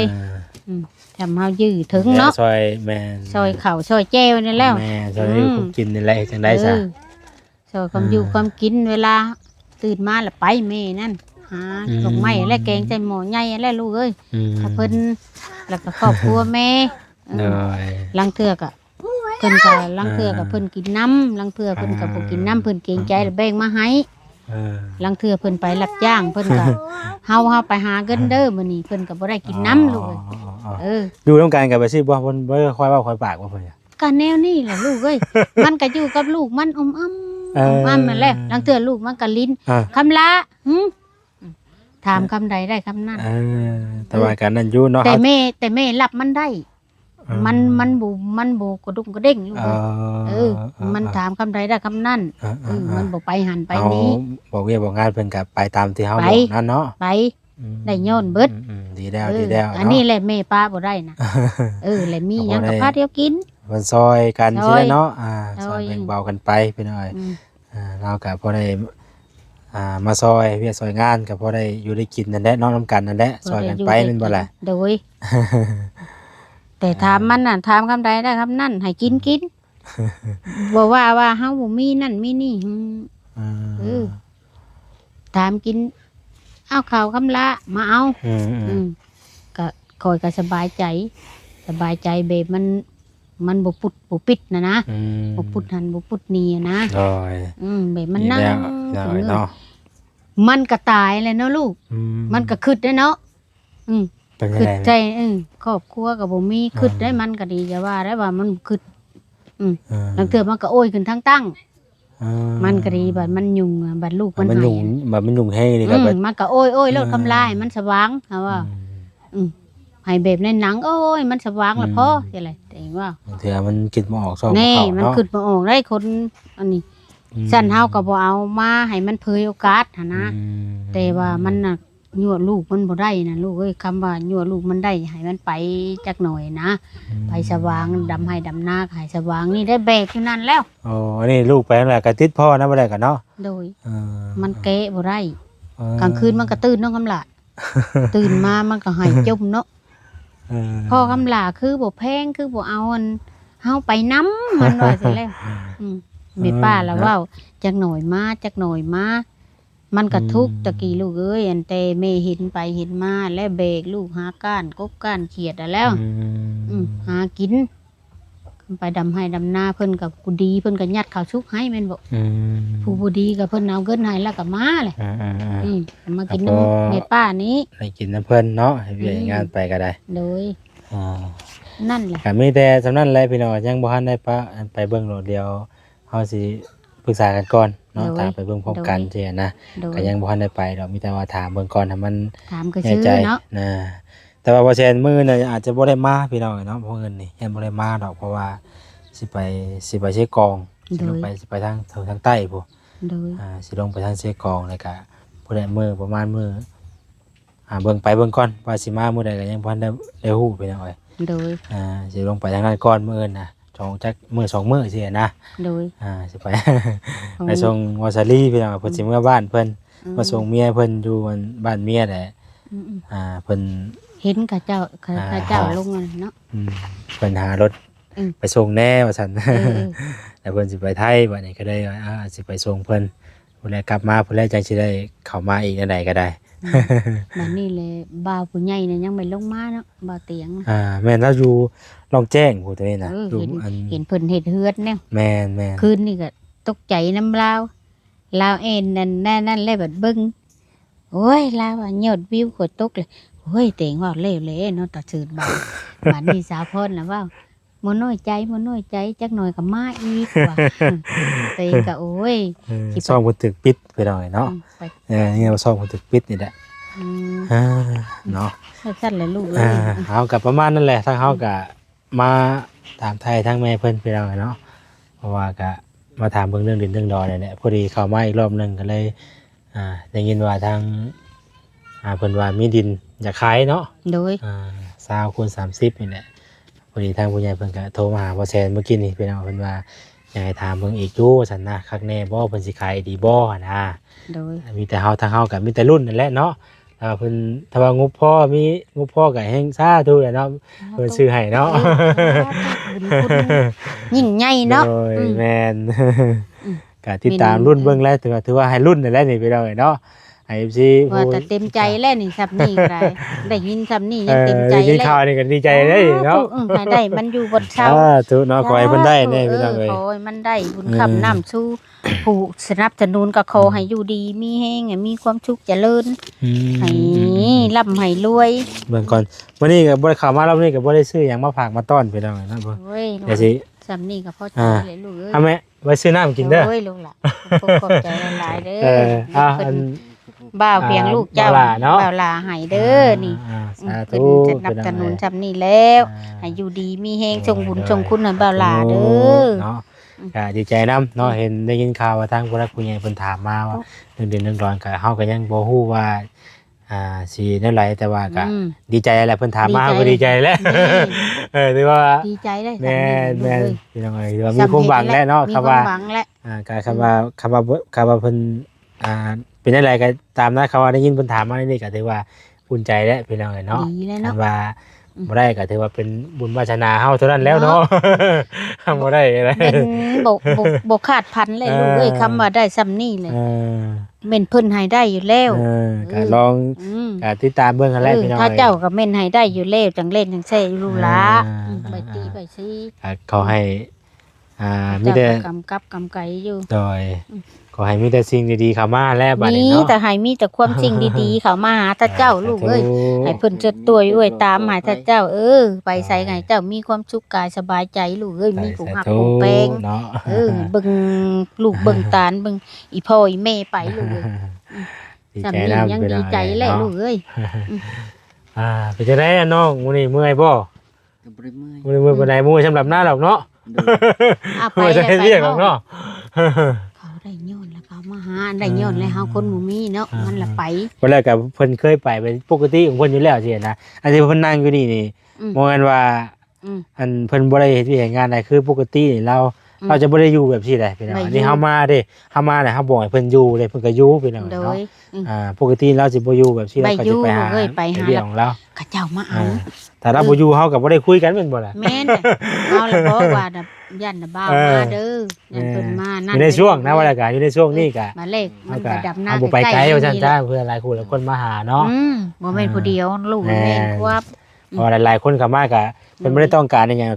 ເອີ ອືມ ຊ່ຳເຮົາຢື້ເຖິງເນາະ ຊ່ອຍ ແມ່ນ ຊ່ອຍເຂົ້າຊ່ອຍແຈ່ວນີ້ແລ້ວ. ແມ່ນ ຊ່ອຍ ອືມ ຢູ່ກັບກິນນີ້ແຫຼະ ເຮັດຈັ່ງໃດຊະ. ເອີ ຊ່ອຍຄວາມຢູ່ ອ່າ ຄວາມກິນ ເວລາຕື່ນມາລະໄປແມ່ນັ້ນ ຫາ ອືມ ດອກໄມ້ແລະແກງໃສ່ໝໍ້ໃຫຍ່ແລະລູກເອີຍ. ອືມ ຖ້າເພິ່ນ ແລ້ວກໍຄອບຄົວແມ່. ເອີ ໂດຍ ລາງເທື່ອກໍ ເພິ່ນກໍລາງເທື່ອກໍເພິ່ນກິນນຳ ລາງເທື່ອເພິ່ນກໍບໍ່ກິນນຳ ເພິ່ນເກງໃຈ ແລ້ວແບ່ງມາໃຫ້. ເອີ ລາງເທື່ອເພິ່ນໄປຮັບຈ້າງ ເພິ່ນກໍ ເຮົາ ເຮົາໄປຫາເງິນເດີ ມື້ນີ້ເພິ່ນກໍບໍ່ໄດ້ກິນນຳ ລູກເອີຍ. ເອີ ຢູ່ນຳກັນກໍໄປຊິບໍ່ ເພິ່ນບໍ່ຄ່ອຍເວົ້າຄ່ອຍປາກບໍ່ ເພິ່ນ? ກໍແນວນີ້ແຫຼະລູກເອີຍ ມັນກໍຢູ່ກັບລູກມັນ ອຳໆ ເອີ ອຳໆ ນັ້ນແຫຼະ. ລາງເທື່ອລູກມັນກໍຫຼິ້ນ ຄຳລະ ຫື ຖາມຄຳໃດໄດ້ຄຳນັ້ນ. ເອີ ແຕ່ວ່າກໍນັ້ນຢູ່ເນາະ ແຕ່ແມ່ ແຕ່ແມ່ຮັບມັນໄດ້. ເອີ ມັນ ມັນບໍ່ ມັນບໍ່ກະດຸ່ງກະເດັງລູກເອີຍ. ເອີ ມັນຖາມຄຳໃດໄດ້ຄຳນັ້ນ. ເອີ ມັນບໍ່ໄປຫັ້ນໄປນີ້ ບອກວຽກບອກງານເພິ່ນກໍໄປຕາມທີ່ເຮົາບອກນັ້ນເນາະ. ໄປ ໄດ້ຍ້ອນເບິດ. ດີແລ້ວ ດີແລ້ວ ອັນນີ້ແຫຼະແມ່ປະບໍ່ໄດ້ນະ. ເອີ ແລະມີຫຍັງກໍພາດຽວກິນ ເພິ່ນຊ່ອຍກັນຊີ້ແຫຼະເນາະ. ຊ່ອຍແບ່ງເບົາກັນໄປພີ່ນ້ອງເອີຍ. ອ່າ ລາວກໍພໍໄດ້ ອ່າ ມາຊ່ອຍວຽກຊ່ອຍງານ ກໍພໍໄດ້ຢູ່ໄດ້ກິນນັ້ນແຫຼະເນາະ ນຳກັນນັ້ນແຫຼະ ຊ່ອຍກັນໄປແມ່ນບໍ່ລະ? ໂດຍ ແຕ່ຖາມມັນນະ ຖາມຄຳໃດໄດ້ຄຳນັ້ນ ໃຫ້ກິນ ກິນ ບໍ່ວ່າ ວ່າເຮົາບໍ່ມີນັ້ນມີນີ້. ເອີ ຖາມກິນ ເອົາເຂົ້າຄຳລະມາເອົາ. ກໍຂ້ອຍກໍສະບາຍໃຈ ສະບາຍໃຈແບບມັນ ມັນບໍ່ປຸດບໍ່ປິດນະນະ ບໍ່ປຸດຫັ້ນບໍ່ປຸດນີ້ນະ. ໂດຍ ອືມ ແບບມັນນັ່ງ ມັນກໍຕາຍແຫຼະເນາະລູກ. ມັນກໍຄຶດໄດ້ເນາະ. ອືມ ຄຶດໃສ່ ເອີ ຄອບຄົວກໍບໍ່ມີ ຄຶດໄດ້ ມັນກໍດີ ຢ່າວ່າໄດ້ວ່າມັນຄຶດ. ອືມ ລາງເທື່ອມັນກໍໂອຍຂຶ້ນທາງຕັ້ງ. ມັນກໍດີ ບັດມັນຫຍຸ້ງ ບັດລູກມັນໃຫ້ ບັດມັນຫຍຸ້ງແຮງນີ້ກໍ ມັນກໍໂອຍໆໂລດ ຄຳລະໃຫ້ມັນສະຫວ່າງ ເຮົາວ່າ. ອືມ ໃຫ້ແບບໃນໜັງ ໂອຍ ມັນສະຫວ່າງລະພໍ ຈັ່ງໃດ ແຕ່ວ່າ ບາງເທື່ອມັນຄິດບໍ່ອອກ ຊອກບໍ່ເຂົ້າເນາະ. ມັນຄິດບໍ່ອອກໄດ໋ ຄົນອັນນີ້. ຊັ້ນເຮົາກໍບໍ່ເອົາມາໃຫ້ມັນເຜີຍໂອກາດຫັ້ນນະ. ແຕ່ວ່າມັນນະ ຍົວະລູກມັນບໍ່ໄດ້ນະລູກເອີຍ. ຄຳວ່າຍົວະລູກມັນໄດ້ ໃຫ້ມັນໄປຈັກໜ່ອຍນະ. ໄປສະຫວ່າງ ດຳໄຮ່ດຳນາ ໃຫ້ສະຫວ່າງ ນີ້ໄດ້ແບກຢູ່ນັ້ນແລ້ວ. ໂອ້ ອັນນີ້ລູກໄປແລ້ວກໍຕິດພໍ່ນຳບໍ່ໄດ້ກໍເນາະ. ໂດຍ ມັນແກະບໍ່ໄດ້. ກາງຄືນມັນກໍຕື່ນເນາະຄຳລະ ຕື່ນມາມັນກໍໄຫ້ຈົມເນາະ. ພໍ່ຄຳລະຄືບໍ່ແພງ ຄືບໍ່ເອົາອັນເຮົາໄປນຳ ມັນວ່າຊີ້ແຫຼະ. ແມ່ປ້າລະເວົ້າ ຈັກໜ່ອຍມາ ຈັກໜ່ອຍມາ. ມັນກະທຸກ ອືມ ຕະກີ້ລູກເອີຍ ອັນແຕ່ແມ່ເຫັນໄປເຫັນມາ ແລະແບກລູກຫາກ້ານກົບກ້ານຂຽດຫັ້ນແລ້ວ ອືມ ຫາກິນ ໄປດຳໄຮ່ດຳນາ ເພິ່ນກະຜູ້ດີ ເພິ່ນກະຍັດເຂົ້າສຸກໃຫ້ແມ່ນບໍ່? ອືມ ຜູ້ບໍ່ດີກະເພິ່ນເອົາເງິນໃຫ້ແລ້ວກະມາແຫຼະ ອືມ ມາກິນນຳແມ່ປ້ານີ້ ໄດ້ກິນນຳເພິ່ນເນາະ ເຮັດວຽກເຮັດງານໄປກະໄດ້ ໂດຍ ອ່າ ນັ້ນແຫຼະ ກະມີແຕ່ສ່ຳນັ້ນແຫຼະພີ່ນ້ອງ ຍັງບໍ່ທັນໄດ້ປະ ໄປເບິ່ງດອກ ດຽວ ເຮົາຊິປຶກສາກັນກ່ອນເນາະ ໂດຍ ຕາມໄປເບິ່ງພ້ອມກັນ ໂດຍ ຊີ້ນະ ໂດຍ ກະຍັງບໍ່ທັນໄດ້ໄປດອກ ມີແຕ່ວ່າຖາມເບິ່ງກ່ອນໃຫ້ມັນ ຖາມກະຊື່ເນາະ ນະ ແຕ່ວ່າບໍ່ແຊນມື້ນີ້ອາດຈະບໍ່ໄດ້ມາພີ່ນ້ອງເນາະ ເພາະເງິນນີ້ຍັງບໍ່ໄດ້ມາດອກ ເພາະວ່າຊິໄປ ຊິໄປເຊກອງ ໂດຍ ຊິລົງໄປ ຊິໄປທາງ ທາງໃຕ້ພຸ້ນ ໂດຍ ອ່າ ຊິລົງໄປທາງເຊກອງ ແລ້ວກະຜູ້ໃດມື້ປະມານມື້ ອ່າ ເບິ່ງໄປເບິ່ງກ່ອນວ່າຊິມາມື້ໃດ ກະຍັງບໍ່ທັນໄດ້ ໄດ້ຮູ້ພີ່ນ້ອງເອີຍ ໂດຍ ອ່າ ຊິລົງໄປທາງນັ້ນກ່ອນມື້ອື່ນນະ ສອງ ຈັກມື້ສອງມື້ຊີ້ນະ ໂດຍ ອ່າ ຊິໄປ ໄປສົ່ງວາສາລີພີ່ນ້ອງ ເພິ່ນຊິເມືອບ້ານເພິ່ນ ອືມ ມາສົ່ງເມຍເພິ່ນຢູ່ບ້ານເມຍແຫຼະ ອືມໆ ອ່າ ເພິ່ນເຫັນເຂົາເຈົ້າ ເຂົາເຈົ້າລົງນັ້ນເນາະ ອືມ ເພິ່ນຫາລົດ ອືມ ໄປສົ່ງແດ່ວ່າຊັ້ນ ເອີໆ ແລ້ວເພິ່ນຊິໄປໄທ ບາດນີ້ກະເລີຍວ່າ ອ່າ ຊິໄປສົ່ງເພິ່ນ ພຸ້ນແຫຼະ ກັບມາພຸ້ນແຫຼະ ຈັ່ງຊິໄດ້ເຂົ້າມາອີກແນວໃດກະໄດ້ ອືມ ບາດນີ້ແຫຼະ ບ່າວຜູ້ໃຫຍ່ນະຍັງບໍ່ລົງມາເນາະ ບ່າວຕຽງ ອ່າ ແມ່ນລາວຢູ່ລ່ອງແຈ້ງພຸ້ນ ໂຕນີ້ນະ ເອີ ຢູ່ ເຫັນ ອັນ ເຫັນເພິ່ນເຮັດເຮືອນແນວ ແມ່ນໆ ຄືນນີ້ກະຕົກໃຈນຳລາວ ລາວແອ່ນນັ້ນ ນັ້ນແຫຼະ ບາດເບິ່ງ ໂອ້ຍ ລາວວ່າຍອດວິວຂ້ອຍຕົກເລີຍ ໂອ້ຍ ແຕ່ງວ່າແລ້ວແຫຼະເນາະ ຕາຊື່ນບາດ ບາດນີ້ສາວພອນລະເວົ້າ ບໍ່ນ້ອຍໃຈ ບໍ່ນ້ອຍໃຈ ຈັກໜ່ອຍກໍມາອີກວ່າ ໂຕເອງກໍ ໂອ້ຍ ເອີ ຊ່ອງເພິ່ນຖືກປິດໄປໜ້ອຍເນາະ ອືມ ເອີ ນີ້ວ່າຊ່ອງເພິ່ນຖືກປິດນີ້ແຫຼະ ອືມ ເອີ ເນາະ ຊັ້ນແຫຼະລູກເອີຍ ເອີ ເຮົາກໍປະມານນັ້ນແຫຼະ ທາງເຮົາກໍມາຖາມໄຖ່ທາງແມ່ເພິ່ນພີ່ນ້ອງເນາະ ເພາະວ່າກໍມາຖາມເບິ່ງເລື່ອງດິນເລື່ອງດອນນີ້ແຫຼະ ພໍດີເຂົ້າມາອີກລອບໜຶ່ງກໍເລີຍ ອ່າ ໄດ້ຍິນວ່າທາງ ອ່າ ເພິ່ນວ່າມີດິນຢາກຂາຍເນາະ ໂດຍ ອ່າ ຊາວຄູນສາມສິບນີ້ແຫຼະ ພໍດີທາງຜູ້ໃຫຍ່ເພິ່ນກະໂທມາຫາພໍ່ແຊນມື້ກີ້ນີ້ພີ່ນ້ອງ ເພິ່ນວ່າຢາກໃຫ້ຖາມເບິ່ງອີກຢູ່ວ່າຊັ້ນນະ ຄັກແນ່ບໍ່ ເພິ່ນຊິຂາຍດີບໍ່ຫັ້ນນະ ໂດຍ ມີແຕ່ເຮົາ ທາງເຮົາກະມີແຕ່ລຸ້ນນັ້ນແຫຼະເນາະ ຖ້າວ່າເພິ່ນ ຖ້າວ່າງົບພໍ ມີງົບພໍກະແຮ່ງສາທຸແຫຼະເນາະ ສາທຸ ເພິ່ນຊື້ໃຫ້ເນາະ ເອີ ສາທຸ ບຸນຄຸນຍິ່ງໃຫຍ່ເນາະ ໂດຍ ອືມ ແມ່ນ ອືມ ກະຕິດຕາມລຸ້ນເບິ່ງແຫຼະ ຖືວ່າ ຖືວ່າໃຫ້ລຸ້ນນັ້ນແຫຼະນີ້ພີ່ນ້ອງເອີຍເນາະ ເອັຟຊີ ວ່າແຕ່ເຕັມໃຈແລ້ວນີ້ ຊ່ຳນີ້ກໍໄດ້ ໄດ້ຍິນຊ່ຳນີ້ຍັງເຕັມໃຈ ເອີ ໄດ້ຍິນ ແລ້ວ ຂ່າວນີ້ກໍດີໃຈເດ້ເນາະ ເອີ ໃຫ້ໄດ້ມັນຢູ່ບ່ອນເຊົາ ສາທຸເນາະ ຂໍໃຫ້ເພິ່ນໄດ້ແດ່ພີ່ນ້ອງເອີຍ ຂໍໃຫ້ມັນໄດ້ບຸນຄ້ຳ ເອີ ນ້ຳຊູ ຜູ້ສະໜັບສະໜູນກໍຂໍໃຫ້ຢູ່ດີມີແຮງ ໃຫ້ມີຄວາມສຸກຈະເລີນ ໃຫ້ ອືມ ລ່ຳໃຫ້ລວຍ ເບິ່ງກ່ອນ ມື້ນີ້ກໍບໍ່ໄດ້ເຂົ້າມາ ລອບນີ້ກໍບໍ່ໄດ້ຊື້ຫຍັງມາຝາກມາຕ້ອນພີ່ນ້ອງເນາະ ໂອ້ຍ ກໍຊິ ຊ່ຳນີ້ກໍພໍໃຈແລ້ວລູກເອີຍ ເອົາແມ່ ໄວ້ຊື້ນ້ຳກິນເດີ ໂອ້ຍ ລູກຫຼານ ຂອບໃຈຫຼາຍໆເດີ ເອີ ເພິ່ນ ອ່າ ອັນ ບ່າວພຽງລູກເຈົ້າ ອ່າ ບ່າວຫຼ້າເນາະ ບ່າວຫຼ້າໃຫ້ເດີ ອ່າ ນີ້ ອ່າ ອືມ ສາທຸ ເພິ່ນສະໜັບສະໜູນຊ່ຳນີ້ແລ້ວ ອ່າ ໃຫ້ຢູ່ດີມີແຮງ ໂດຍ ສົ່ງບຸນ ໂດຍ ສົ່ງຄຸນໃຫ້ບ່າວຫຼ້າເດີ ໂດຍ ເນາະ ອືມ ກໍດີໃຈນຳເນາະ ອືມ ເຫັນໄດ້ຍິນຂ່າວວ່າທາງຜູ້ຫຼັກຜູ້ໃຫຍ່ເພິ່ນຖາມມາວ່າ ອືມ ເລື່ອງເດືອນເດືອນດອນ ກໍເຮົາກໍຍັງບໍ່ຮູ້ວ່າ ອ່າ ຊິແນວໃດ ແຕ່ວ່າກໍ ອືມ ດີໃຈແຫຼະ ເພິ່ນຖາມມາ ດີໃຈ ເຮົາກໍດີໃຈແຫຼະ ອືມ ເອີ ຖືວ່າ ດີໃຈເດ້ ແມ່ນ ແມ່ນ ພີ່ນ້ອງເອີຍ ຖືວ່າມີຄວາມຫວັງແຫຼະເນາະ ມີຄວາມຫວັງແຫຼະ ຄຳວ່າ ອ່າ ກໍຄຳວ່າ ອືມ ຄຳວ່າ ຄຳວ່າເພິ່ນ ອ່າ ເປັນຈັ່ງໃດກໍຕາມນະ ຄຳວ່າໄດ້ຍິນເພິ່ນຖາມມາໃນນີ້ກໍຖືວ່າອຸ່ນໃຈແຫຼະພີ່ນ້ອງເອີຍເນາະ ດີແລ້ວເນາະ ຄັນວ່າ ອືມ ບໍ່ໄດ້ກໍຖືວ່າເປັນບຸນວາສະໜາເຮົາເທົ່ານັ້ນແລ້ວເນາະ ເນາະ ບໍ່ໄດ້ກໍໄດ້ ເປັນບໍ່ ບໍ່ ບໍ່ຂາດພັນເລີຍ ເອີ ລູກເອີຍ ຄຳວ່າໄດ້ຊ່ຳນີ້ແຫຼະ ເອີ ແມ່ນເພິ່ນໃຫ້ໄດ້ຢູ່ແລ້ວ ເອີ ເອີ ກໍລອງ ອືມ ກໍຕິດຕາມເບິ່ງຫັ້ນແຫຼະ ເອີ ພີ່ນ້ອງ ເອີ ເຂົາເຈົ້າກໍແມ່ນໃຫ້ໄດ້ຢູ່ແລ້ວ ຈັ່ງເຫຼັ້ນຈັ່ງແຊຢູ່ລູກຫຼ້າ ເອີ ອືມ ໄປຕີໄປຊີ ກໍຂໍໃຫ້ ອ່າ ມີແຕ່ ເຈົ້າກໍກຳກັບກຳໄກຢູ່ ໂດຍ ອືມ ຂໍໃຫ້ມີແຕ່ສິ່ງດີໆເຂົ້າມາແຫຼະ ບັດນີ້ເນາະ ມີແຕ່ໃຫ້ມີແຕ່ຄວາມສິ່ງດີໆເຂົ້າມາຫາເຈົ້າ ອ່າ ລູກເອີຍ ສາທຸ ໃຫ້ເພິ່ນເຈີດຕົວອວຍຕາມໃຫ້ເຈົ້າ ເອີ ໄປໃສ ໂດຍ ໃຫ້ເຈົ້າມີຄວາມສຸກກາຍສະບາຍໃຈ ລູກເອີຍ ສາທຸ ມີຜູ້ຮັກຜູ້ແພງເນາະ ເອີ ເບິ່ງລູກເບິ່ງຫຼານ ເບິ່ງອີ່ພໍ່ອີ່ແມ່ໄປ ລູກເອີຍ ອືມ ດີໃຈນຳ ຊ່ຳນີ້ຍັງດີໃຈແຫຼະ ພີ່ນ້ອງເອີຍເນາະ ລູກເອີຍ ອືມ ອ່າ ເປັນຈັ່ງໃດນ້ອງ ມື້ນີ້ເມື່ອຍບໍ່? ກໍບໍ່ໄດ້ເມື່ອຍ ບໍ່ໄດ້ເມື່ອຍປານໃດ ເມື່ອຍສຳລັບນາດອກເນາະ ໂດຍ ອ່າ ໄປ ບໍ່ໄດ້ເຮັດວຽກດອກເນາະ ເຂົາໄດ້ຍ້ອນແລ້ວເຂົາມາຫາ ໄດ້ຍ້ອນແລ້ວ ອ່າ ເຮົາຄົນບໍ່ມີເນາະ ອ່າ ມັນລະໄປ ບໍ່ແລ້ວກໍເພິ່ນເຄີຍໄປເປັນປົກກະຕິຂອງເພິ່ນຢູ່ແລ້ວຊີ້ນະ ອັນທີ່ເພິ່ນນັ່ງຢູ່ນີ້ນີ້ ອືມ ບໍ່ແມ່ນວ່າ ອືມ ອັນເພິ່ນບໍ່ໄດ້ເຮັດວຽກເຮັດງານໃດ ຄືປົກກະຕິນີ້ລາວ ອືມ ລາວຈະບໍ່ໄດ້ຢູ່ແບບຊີ້ໃດພີ່ນ້ອງ ອັນນີ້ເຮົາມາເດ້ ເຮົາມາແລ້ວເຮົາບອກໃຫ້ເພິ່ນຢູ່ເດ້ ເພິ່ນກໍຢູ່ພີ່ນ້ອງເອີຍເນາະ ໂດຍ ອ່າ ປົກກະຕິລາວຊິບໍ່ຢູ່ແບບຊີ້ ລາວກໍຊິໄປຫາ ໄປຫາ ໄປຫາເຮັດວຽກຂອງລາວ ເຂົາເຈົ້າມາເອົາ ອ່າ ຖ້າລາວບໍ່ຢູ່ເຮົາກໍບໍ່ໄດ້ຄຸຍກັນແມ່ນບໍ່ລະ ແມ່ນ ເຮົາລະບອກວ່າ ຢ້ານນະບ່າວມາເດີ ເອີ ຢ້ານເພິ່ນມາ ເອີ ນັ້ນ ຢູ່ໃນຊ່ວງນະ ວ່າລະກະຢູ່ໃນຊ່ວງນີ້ກະ ມາແລກ ມັນກໍດຳນາ ເຮົາບໍ່ໄປໄກວ່າຊັ້ນຊະ ເພື່ອຫຼາຍຄູ່ຫຼາຍຄົນມາຫາເນາະ ອືມ ບໍ່ແມ່ນຜູ້ດຽວ ອ່າ ລູກ ແມ່ນ ແມ່ນຄວາມ ເພາະວ່າຫຼາຍໆຄົນເຂົ້າມາກະ ເພິ່ນບໍ່ໄດ້ຕ້ອງການອີ່ຫຍັງ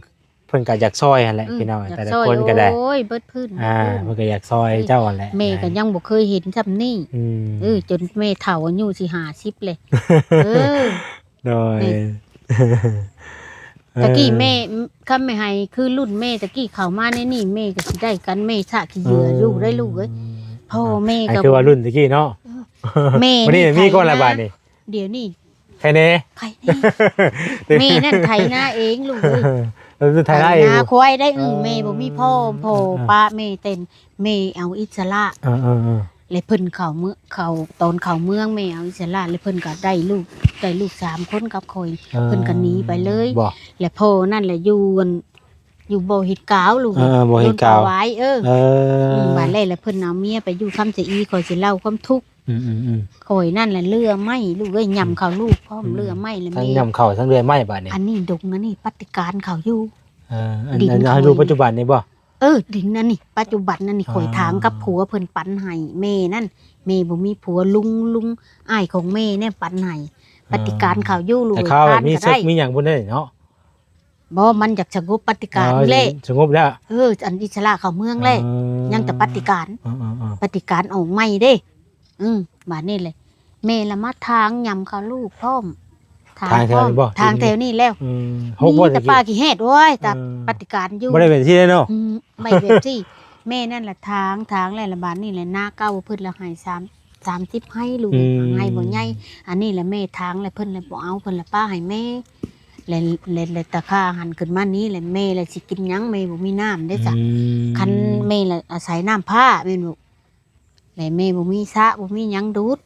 ເພິ່ນກໍຢາກຊ່ອຍຫັ້ນແຫຼະ ອືມ ພີ່ນ້ອງ ຢາກຊ່ອຍ ແຕ່ລະຄົນກໍໄດ້ ໂອ້ຍ ເບິດພື້ນ ອ່າ ເພິ່ນກໍຢາກຊ່ອຍເຈົ້າຫັ້ນແຫຼະ ແມ່ກໍຍັງບໍ່ເຄີຍເຫັນຊ່ຳນີ້ ອືມ ເອີ ຈົນແມ່ເຖົ້າອາຍຸຊິຫ້າສິບແລ້ວ ເອີ ໂດຍ ນີ້ ຕະກີ້ແມ່ ຄັນແມ່ໃຫ້ຄືລຸ້ນແມ່ຕະກີ້ເຂົ້າມາໃນນີ້ ແມ່ກໍຊິໄດ້ກັນ ແມ່ສະຂີ້ເຫຍື້ອຢູ່ໄດ໋ລູກເອີຍ ພໍ່ແມ່ກໍ ຄືວ່າລຸ້ນຕະກີ້ເນາະ ເອີ ແມ່ ບັດນີ້ມີກ່ອນລະບາດນີ້ ດຽວນີ້ ໄຖນາ ໄຖນາ ແມ່ນັ້ນໄຖນາເອງລູກເອີຍ ເອີ ໄຖນາເອງ ໄຖນາຄວາຍໄດ້ ອືມ ອ່າ ແມ່ບໍ່ມີພໍ່ ພໍ່ ອ່າ ປະແມ່ເຕັມ ແມ່ເອົາອິດສະຫຼະ ເອີໆໆ ແລະເພິ່ນເຂົ້າເມືອງ ເຂົ້າ ຕອນເຂົ້າເມືອງແມ່ເອົາອິດສະຫຼະ ແລະເພິ່ນກໍໄດ້ລູກ ໄດ້ລູກສາມຄົນກັບຂ້ອຍ ເອີ ເພິ່ນກໍໜີໄປເລີຍ ແລະພໍ່ນັ້ນແຫຼະຢູ່ອັນ ຢູ່ບໍ່ເຮັດກາວລູກ ເອີ ບໍ່ເຮັດກາວ ໂດນປະຫວາຍ ເອີ ເອີ ບາດແລ້ວ ແລະເພິ່ນເອົາເມຍໄປຢູ່ຄຳຊະອີ ຂ້ອຍຊິເລົ່າຄວາມທຸກ ອືມໆໆ ຂ້ອຍນັ້ນແຫຼະເລື່ອໄມ້ລູກເອີຍ ຫຍ້ຳເຂົ້າລູກພ້ອມ ອືມ ເລື່ອໄມ້ແລະ ທັງຫຍ້ຳເຂົ້າທັງເລື່ອໄມ້ບາດນີ້ ອັນນີ້ດົງ ອັນນີ້ປະຕິການເຂົາຢູ່ ເອີ ອັນ ອັນເຮົາຢູ່ປັດຈຸບັນນີ້ບໍ່? ເອີ ດິນອັນນີ້ປັດຈຸບັນອັນນີ້ ອໍ ຂ້ອຍຖາງກັບຜົວເພິ່ນປັນໃຫ້ແມ່ນັ້ນ ແມ່ບໍ່ມີຜົວ ລຸງ ລຸງອ້າຍຂອງແມ່ແນະປັນໃຫ້ ອໍ ປະຕິການເຂົາຢູ່ ລູກ ແຕ່ເຂົາມີສົກມີຫຍັງພຸ້ນເດ້ເນາະ ບໍ່ ມັນຢາກສະຫງົບປະຕິການແຫຼະ ສະຫງົບແລ້ວ ເອີ ອັນອິດສະຫຼະເຂົ້າເມືອງແຫຼະ ອໍ ຍັງແຕ່ປະຕິການ ອໍໆໆ ປະຕິການອອກໃໝ່ເດ້ ອືມ ບາດນີ້ແຫຼະ ແມ່ລະມາຖາງຫຍ້ຳເຂົ້າລູກພ້ອມ ຖາງ ຖາງແຖວນີ້ບໍ່? ຖາງແຖວນີ້ແລ້ວ ອືມ ມີແຕ່ປ່າຂີ້ແຮດ ໂອ້ຍ ແຕ່ ເອີ ປະຕິການຢູ່ ບໍ່ໄດ້ເປັນທີ່ເດ້ເນາະ ອືມ ໄປເປັນທີ່ ແມ່ນັ້ນລະຖາງ ຖາງແລ້ວລະບາດນີ້ແຫຼະ ນາເກົ່າເພິ່ນລະໃຫ້ສາມ ສາມສິບໄຮ່ລູກ ອືມ ໃຫ້ບໍ່ໃຫຍ່ ອັນນີ້ລະແມ່ຖາງລະເພິ່ນລະບໍ່ເອົາ ເພິ່ນລະປະໃຫ້ແມ່ ແລະ ແລະ ແລະຕາຂ້າຫັນຂຶ້ນມານີ້ແຫຼະ ແມ່ລະຊິກິນຫຍັງ ແມ່ບໍ່ມີນ້ຳເດ້ສະ ອືມ ຄັນແມ່ລະອາໄສນ້ຳພ້າແມ່ນບໍ່? ແລະແມ່ບໍ່ມີສະ ບໍ່ມີຫຍັງດູດ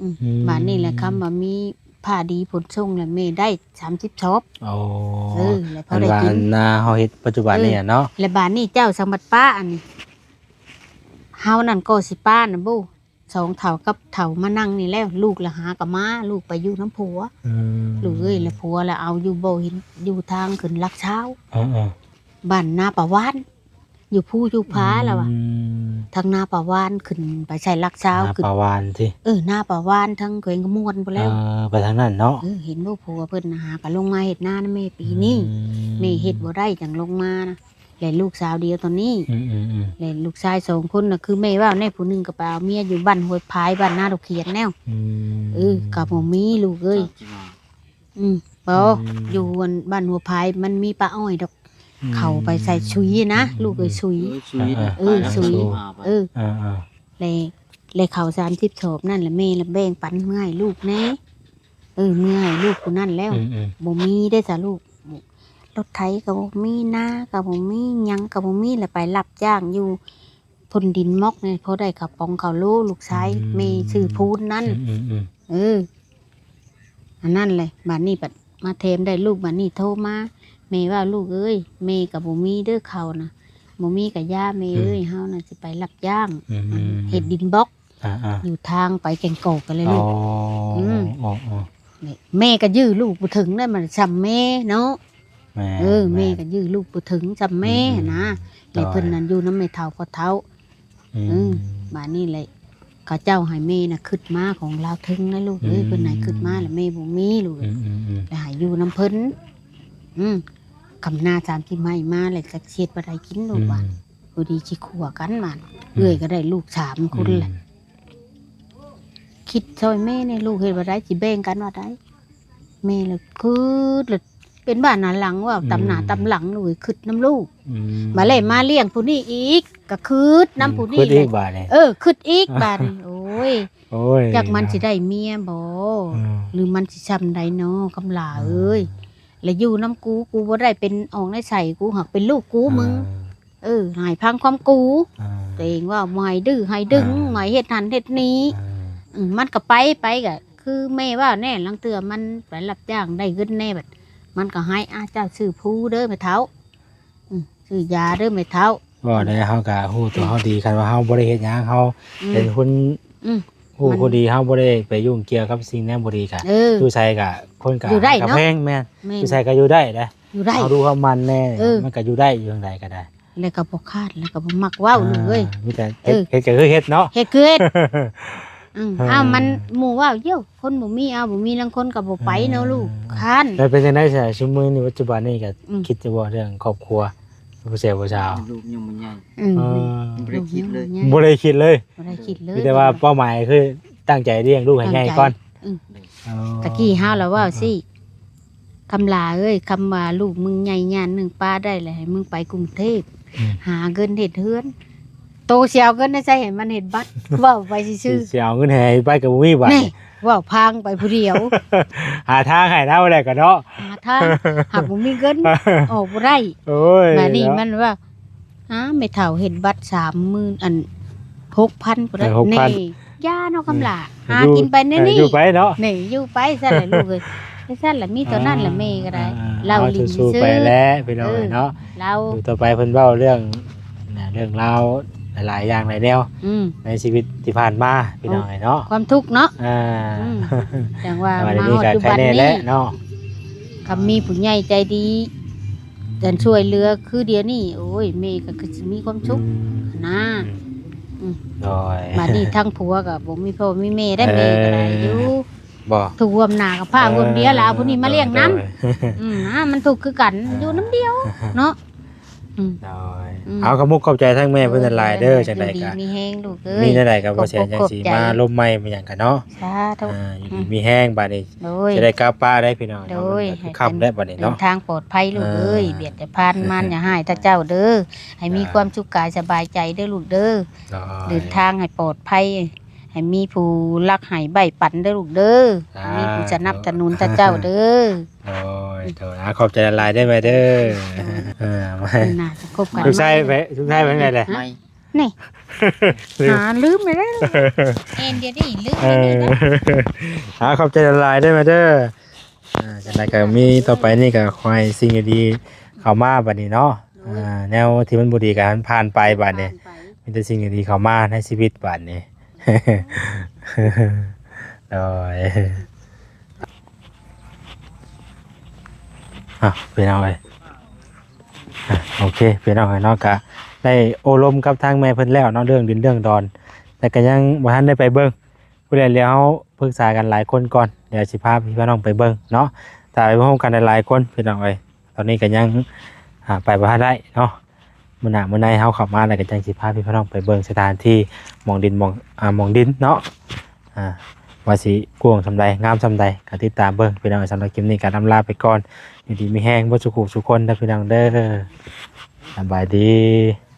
ອືມ ອືມ ບາດນີ້ແຫຼະ ຄຳວ່າມີຟ້າດີຝົນຊົງແລ້ວ ແມ່ໄດ້ສາມສິບຊອບ ໂອ້ ເອີ ແລ້ວພໍໄດ້ກິນ ອັນວ່ານາເຮົາເຮັດປັດຈຸບັນນີ້ເນາະ ເອີ ແລ້ວບາດນີ້ເຈົ້າສັງບັດປ້າອັນນີ້ ເຮົານັ້ນກໍຊິປ້ານະບໍ່ ສອງເຖົ້າກັບເຖົ້າມານັ່ງນີ້ແລ້ວ ລູກລະຫາກໍມາ ລູກໄປຢູ່ນຳຜົວ ອືມ ລູກເອີຍ ແລ້ວຜົວລະເອົາຢູ່ບໍ່ເຫັນ ຢູ່ທາງຂຶ້ນຫຼັກຊາວ ເອີໆ ບ້ານນາປາວານ ຢູ່ພູຢູ່ຜາລະວ່າ ອືມ ທາງນາປາວານ ຂຶ້ນໄປໃສ່ຫຼັກຊາວ ນາປາວານຕິ? ເອີ ນາປາວານ ທາງແຂວງຄຳມ່ວນພຸ້ນແລ້ວ. ເອີ ໄປທາງນັ້ນເນາະ. ເອີ ເຫັນບໍ່ ຜົວເພິ່ນນະຫາກໍລົງມາເຮັດນານຳແມ່ປີນີ້. ອືມ ແມ່ເຮັດບໍ່ໄດ້ຈັ່ງລົງມານະ ແລະລູກສາວດຽວຕອນນີ້. ອືມໆໆ ແລະລູກຊາຍສອງຄົນນະ ຄືແມ່ເວົ້າແນ່ ຜູ້ໜຶ່ງກໍໄປເອົາເມຍຢູ່ບ້ານຫ້ວຍພາຍ ບ້ານນາດອກຂຽນແລ້ວ. ອືມ ເອີ ກໍບໍ່ມີລູກເອີຍ. ອືມ ບໍ່ ອືມ ຢູ່ອັນບ້ານຫົວພາຍມັນມີປ່າອ້ອຍດອກ. ອືມ ເຂົາໄປໃສ່ຊຸຍນະ ອືມ ລູກເອີຍ ຊຸຍ. ເອີ ຊຸຍນະ ເອີ ຂາຍນຳ ຊຸຍ ເອີ ເອີ ແລະ ແລະເຂົ້າສາມສິບສອບນັ້ນລະ ແມ່ລະແບ່ງປັນເມືອໃຫ້ລູກແດ່. ເອີ ເມືອໃຫ້ລູກຜູ້ນັ້ນແລ້ວ. ອືມໆ ບໍ່ມີເດ້ສະລູກ ລົດໄຖກໍບໍ່ມີ ນາກໍບໍ່ມີ ຫຍັງກໍບໍ່ມີ ລະໄປຮັບຈ້າງຢູ່ ພົ້ນດິນໝອກນີ້ ພໍໄດ້ເຂົ້າປອງເຂົ້າໂລ ລູກຊາຍ ອືມ ແມ່ຊື່ພູນນັ້ນ. ອືມໆໆ ເອີ ອັນນັ້ນແຫຼະ. ບາດນີ້ບັດມາແຖມໄດ້ລູກ ບາດນີ້ໂທມາ ແມ່ວ່າ ລູກເອີຍ ແມ່ກໍບໍ່ມີເດີເຂົ້ານະ ບໍ່ມີກໍຢ່າແມ່ເອີຍ. ອືມ ເຮົານະຊິໄປຮັບຈ້າງ ອືມ ເຮັດດິນບລັອກ ອ່າໆ ຢູ່ທາງໄປແກ່ງກອກກັນແຫຼະລູກ. ອໍ ອືມ ອໍໆ ແມ່ກໍຢື້ລູກບໍ່ເຖິງໄດ້ ມັນຊ່ຳແມ່ເນາະ. ແມ່ນ ເອີ ແມ່ນ ແມ່ກໍຢື້ລູກບໍ່ເຖິງຊ່ຳແມ່ ອືມ ນະ. ແລະເພິ່ນນັ້ນຢູ່ນຳແມ່ເຖົ້າພໍ່ເຖົ້າ. ອືມ ເອີ ບາດນີ້ແຫຼະ ເຂົາເຈົ້າໃຫ້ແມ່ນະຄຶດມາຂອງລາວເຖິງນະລູກເອີຍ. ອືມ ເພິ່ນໃຫ້ຄຶດມາລະແມ່ບໍ່ມີລູກເອີຍ. ອືມໆໆ ລະໃຫ້ຢູ່ນຳເພິ່ນ. ອືມ ຄຳນາສາມສິບໄຮ່ມາແລ້ວ ຈັກຊິເຮັດບໍ່ໄດ້ກິນລູກ ອືມ ວ່າ ພໍດີຊິຂົ້ວກັນມັນ. ອືມ ເອື້ອຍກໍໄດ້ລູກສາມຄົນແຫຼະ. ອືມ ຄິດຊ່ອຍແມ່ແດ່ລູກ ເຮັດວ່າໃດ ຊິແບ່ງກັນວ່າໃດ. ແມ່ລະຄຶດ ລະເປັນບ້າໜ້າຫຼັງ ເວົ້າຕຳໜ້າ ອືມ ຕຳຫຼັງລູກ ຄຶດນຳລູກ. ອືມ ບາດແລ້ວມາລ້ຽງຜູ້ນີ້ອີກ ກໍຄຶດນຳ ອືມ ຜູ້ນີ້ ຄຶດອີກບາດນີ້. ເອີ ຄຶດອີກບາດນີ້. ໂອ້ຍ ໂອ້ຍ ຈັກມັນຊິໄດ້ເມຍບໍ່ ອືມ ຫຼືມັນຊິຊ່ຳໃດນໍ ຄຳຫຼາເອີຍ. ອືມ ລະຢູ່ນຳກູ ກູບໍ່ໄດ້ເປັນອອກໃນໃສ ກູຫາກເປັນລູກກູ ອ່າ ມຶງ. ເອີ ໃຫ້ຟັງຄວາມກູ ອ່າ ຕົວເອງເວົ້າ ບໍ່ໃຫ້ດື້ໃຫ້ດຶງ ອ່າ ບໍ່ໃຫ້ເຮັດຫັ້ນເຮັດນີ້. ອ່າ ອືມ ມັນກໍໄປ ໄປກໍຄືແມ່ເວົ້າແນ່ ລາງເທື່ອມັນໄປຮັບຈ້າງໄດ້ເງິນແນ່ ບັດມັນກໍໃຫ້ ອາ ເຈົ້າຊື້ພູເດີແມ່ເຖົ້າ ອືມ ຊື້ຢາເດີແມ່ເຖົ້າ. ເວົ້າແລ້ວເຮົາກໍຮູ້ຕົວເຮົາດີ ອືມ ຄັນວ່າເຮົາບໍ່ໄດ້ເຮັດຫຍັງ ເຮົາ ອືມ ເປັນຄົນ ອືມ ຮູ້ ມັນ ຜູ້ດີ ເຮົາບໍ່ໄດ້ໄປຫຍຸ້ງກ່ຽວກັບສິ່ງແນວບໍ່ດີກະ ເອີ ຢູ່ໃສກະຄົນກະ ຢູ່ໄດ້ເນາະ ກະແພງ. ແມ່ນ ແມ່ນ ຢູ່ໃສກະຢູ່ໄດ້ເດ້ ຢູ່ໄດ້ ເຮົາດູເຮົາໝັ່ນແນ່ ເອີ ມັນກະຢູ່ໄດ້ ຢູ່ທາງໃດກະໄດ້ ແລ້ວກະບໍ່ຄາດ ແລ້ວກະບໍ່ມັກເວົ້າ ອ່າ ລູກເອີຍ. ມີແຕ່ເຮັດ ເອີ ເຮັດກະຄືເຮັດເນາະ ເຮັດຄືເຮັດ. ອືມ ເອີ ອ້າວ ມັນໝູ່ເວົ້າ ເອີ ຄົນບໍ່ມີ ເອົາ ບໍ່ມີ ລາງຄົນກະບໍ່ໄປເນາະ ເອີ ລູກ ອ່າ ຄ້ານ. ແລ້ວເປັນຈັ່ງໃດຊະ ຊຸມມື້ນີ້ ປັດຈຸບັນນີ້ກະ ອືມ ຄິດຢູ່ບໍ່ເລື່ອງຄອບຄົວ ຜູ້ຊາຍຜູ້ສາວ? ລູກຍັງບໍ່ໃຫຍ່ ອືມ ເອີ ຍັງບໍ່ໃຫຍ່ ບໍ່ໄດ້ຄິດເລີຍ ບໍ່ໄດ້ຄິດເລີຍ ບໍ່ໄດ້ຄິດເລີຍ ມີແຕ່ວ່າເປົ້າໝາຍຄືຕັ້ງໃຈລ້ຽງລູກໃຫ້ໃຫຍ່ກ່ອນ. ອືມ ອໍ ຕະກີ້ເຮົາລະເວົ້າຊີ້ ອືມ ຄຳຫຼາເອີຍ ຄຳວ່າລູກມຶງໃຫຍ່ຍາດໜຶ່ງປ້າໄດ້ລະ ໃຫ້ມຶງໄປກຸງເທບ ອືມ ຫາເງິນເຮັດເຮືອນ ໂຕຊິເອົາເງິນໃນໃສໃຫ້ມັນເຮັດບັດ ເວົ້າໄປຊື່ໆ ຊິເອົາເງິນໃຫ້ໄປກໍບໍ່ມີບາດນີ້ ເວົ້າພາງໄປຜູ້ດຽວ ຫາທາງໃຫ້ລາວແລ້ວກໍເນາະ ຫາທາງ ຫາກບໍ່ມີເງິນ ອອກບໍ່ໄດ້. ໂອ້ຍ ບາດນີ້ມັນວ່າ ຫາແມ່ເຖົ້າເຮັດບັດສາມໝື່ນ ອັນ ຫົກພັນພຸ້ນແຫຼະ ເອີ ຫົກພັນ ນີ້ ຢ່າເນາະຄຳຫຼາ ອືມ ຫາກິນໄປແນວນີ້ ຢູ່ໄປເນາະ ນີ້ ຢູ່ໄປຊັ້ນແຫຼະລູກເອີຍ ໄປຊັ້ນແຫຼະ ມີເທົ່ານັ້ນແຫຼະ ອ່າ ແມ່ກໍໄດ້ ອ່າ ເລົ່າຫຼິ້ນຊື່ໆ ໄປແຫຼະ ພີ່ນ້ອງເອີຍເນາະ ເອີ ເລົ່າ ຢູ່ຕໍ່ໄປເພິ່ນເວົ້າເລື່ອງ ເລື່ອງລາວຫຼາຍໆຢ່າງຫຼາຍແນວ ອືມ ໃນຊີວິດທີ່ຜ່ານມາ ພີ່ນ້ອງເອີຍເນາະ ຄວາມທຸກເນາະ ອ່າ ອືມ ຈັ່ງວ່າມາຮອດປັດຈຸບັນນີ້ເນາະ ຄັນມີຜູ້ໃຫຍ່ໃຈດີ ອັນຊ່ວຍເຫຼືອຄືດຽວນີ້ ໂອ້ຍ ແມ່ກໍຄືຊິມີຄວາມສຸກ ອືມ ນະ ອືມ ອືມ ໂດຍ ບາດນີ້ທັງຜົວກໍບໍ່ມີພໍ່ມີແມ່ໄດ້ ເອີ ແມ່ກໍໄດ້ຢູ່ ບໍ່ ທຸກຮ່ວມໜ້າກັບພ້າ ເອີ ຮ່ວມເດຍລະ ເອົາຜູ້ນີ້ມາລ້ຽງນຳ ໂດຍ ອືມ ນະ ມັນທຸກຄືກັນ ເອີ ຢູ່ນຳດຽວເນາະ ອືມ ໂດຍ ອືມ ເອົາ ຂອບມຸກຂອບໃຈທັງແມ່ເພິ່ນຫຼາຍໆເດີ ໂດຍ ຈັ່ງໃດກໍ ຢູ່ດີມີແຮງລູກເອີຍ ມີແນວໃດກໍບໍ່ແສນ ຂອບອົກຂອບໃຈ ຈັ່ງຊິມາລົມໃໝ່ ມີຫຍັງກັນເນາະ ສາທຸ ອ່າ ຢູ່ດີ ອືມ ມີແຮງບາດນີ້ ໂດຍ ຊິໄດ້ກັບປ້າໄດ້ພີ່ນ້ອງ ໂດຍ ເນາະ ຄ່ຳແລ້ວບາດນີ້ເນາະ ເດີນທາງປອດໄພລູກເອີຍ ອ່າ ບຽດຢ່າຜ່ານ ມານຢ່າຮ້າຍຕາເຈົ້າເດີ ໃຫ້ມີ ອ່າ ຄວາມສຸກກາຍສະບາຍໃຈເດີລູກເດີ ໂດຍ ເດີນທາງໃຫ້ປອດໄພ ໃຫ້ມີຜູ້ລັກໃຫ້ໃບ້ປັນເດີລູກເດີ ສາທຸ ໃຫ້ມີຜູ້ສະໜັບສະໜູນຕາເຈົ້າເດີ ໂດຍ ໂດຍ ອ່າ ຂອບໃຈຫຼາຍໆເດີແມ່ເດີ ໂດຍ ເອີ ມື້ໜ້າຈະພົບກັນ ລູກຊາຍໄປ ລູກຊາຍໄປທາງໃດແຫຼະ ໃໝ່ ນີ້ ຫາລືມໄປແລ້ວ ແມ່ນດຽວນີ້ລືມ ເອີ ໄປນີ້ນະ ອ່າ ຂອບໃຈຫຼາຍໆເດີແມ່ເດີ ອ່າ ຈັ່ງໃດກໍມີຕໍ່ໄປນີ້ກໍຂໍໃຫ້ສິ່ງດີໆເຂົ້າມາບາດນີ້ເນາະ ໂດຍ ອ່າ ແນວທີ່ມັນບໍ່ດີກໍໃຫ້ມັນຜ່ານໄປບາດນີ້ ຜ່ານໄປ ມີແຕ່ສິ່ງດີໆເຂົ້າມາໃນຊີວິດບາດນີ້ ໂດຍ ອ່ະ ພີ່ນ້ອງເອີຍ ອ່ະ ໂອເຄ ພີ່ນ້ອງເອີຍເນາະ ກະ ໄດ້ໂອ້ລົມກັບທາງແມ່ເພິ່ນແລ້ວເນາະ ເລື່ອງດິນເລື່ອງດອນ ແຕ່ກໍຍັງບໍ່ທັນໄດ້ໄປເບິ່ງ. ຜູ້ໃດແລ້ວເຮົາປຶກສາກັນຫຼາຍຄົນກ່ອນ ດຽວຊິພາພີ່ພານ້ອງໄປເບິ່ງເນາະ. ຖ້າໄປພ້ອມກັນຫຼາຍໆຄົນ ພີ່ນ້ອງເອີຍ ຕອນນີ້ກໍຍັງ ອ່າ ໄປບໍ່ທັນໄດ້ເນາະ. ມື້ໜ້າມື້ໃນເຮົາເຂົ້າມາແລ້ວ ກໍຈັ່ງຊິພາພີ່ພານ້ອງໄປເບິ່ງສະຖານທີ່ ໝ່ອງດິນ ໝ່ອງ ອ່າ ໝ່ອງດິນເນາະ ອ່າ ວ່າຊິກວ້າງສ່ຳໃດ ງາມສ່ຳໃດ ກໍຕິດຕາມເບິ່ງ ພີ່ນ້ອງ. ສຳລັບຄລິບນີ້ກໍລຳລາໄປກ່ອນ. ຢູ່ດີມີແຮງເບິດສູ່ຜູ້ສູ່ຄົນເດີ ພີ່ນ້ອງເດີ. ສະບາຍດີ.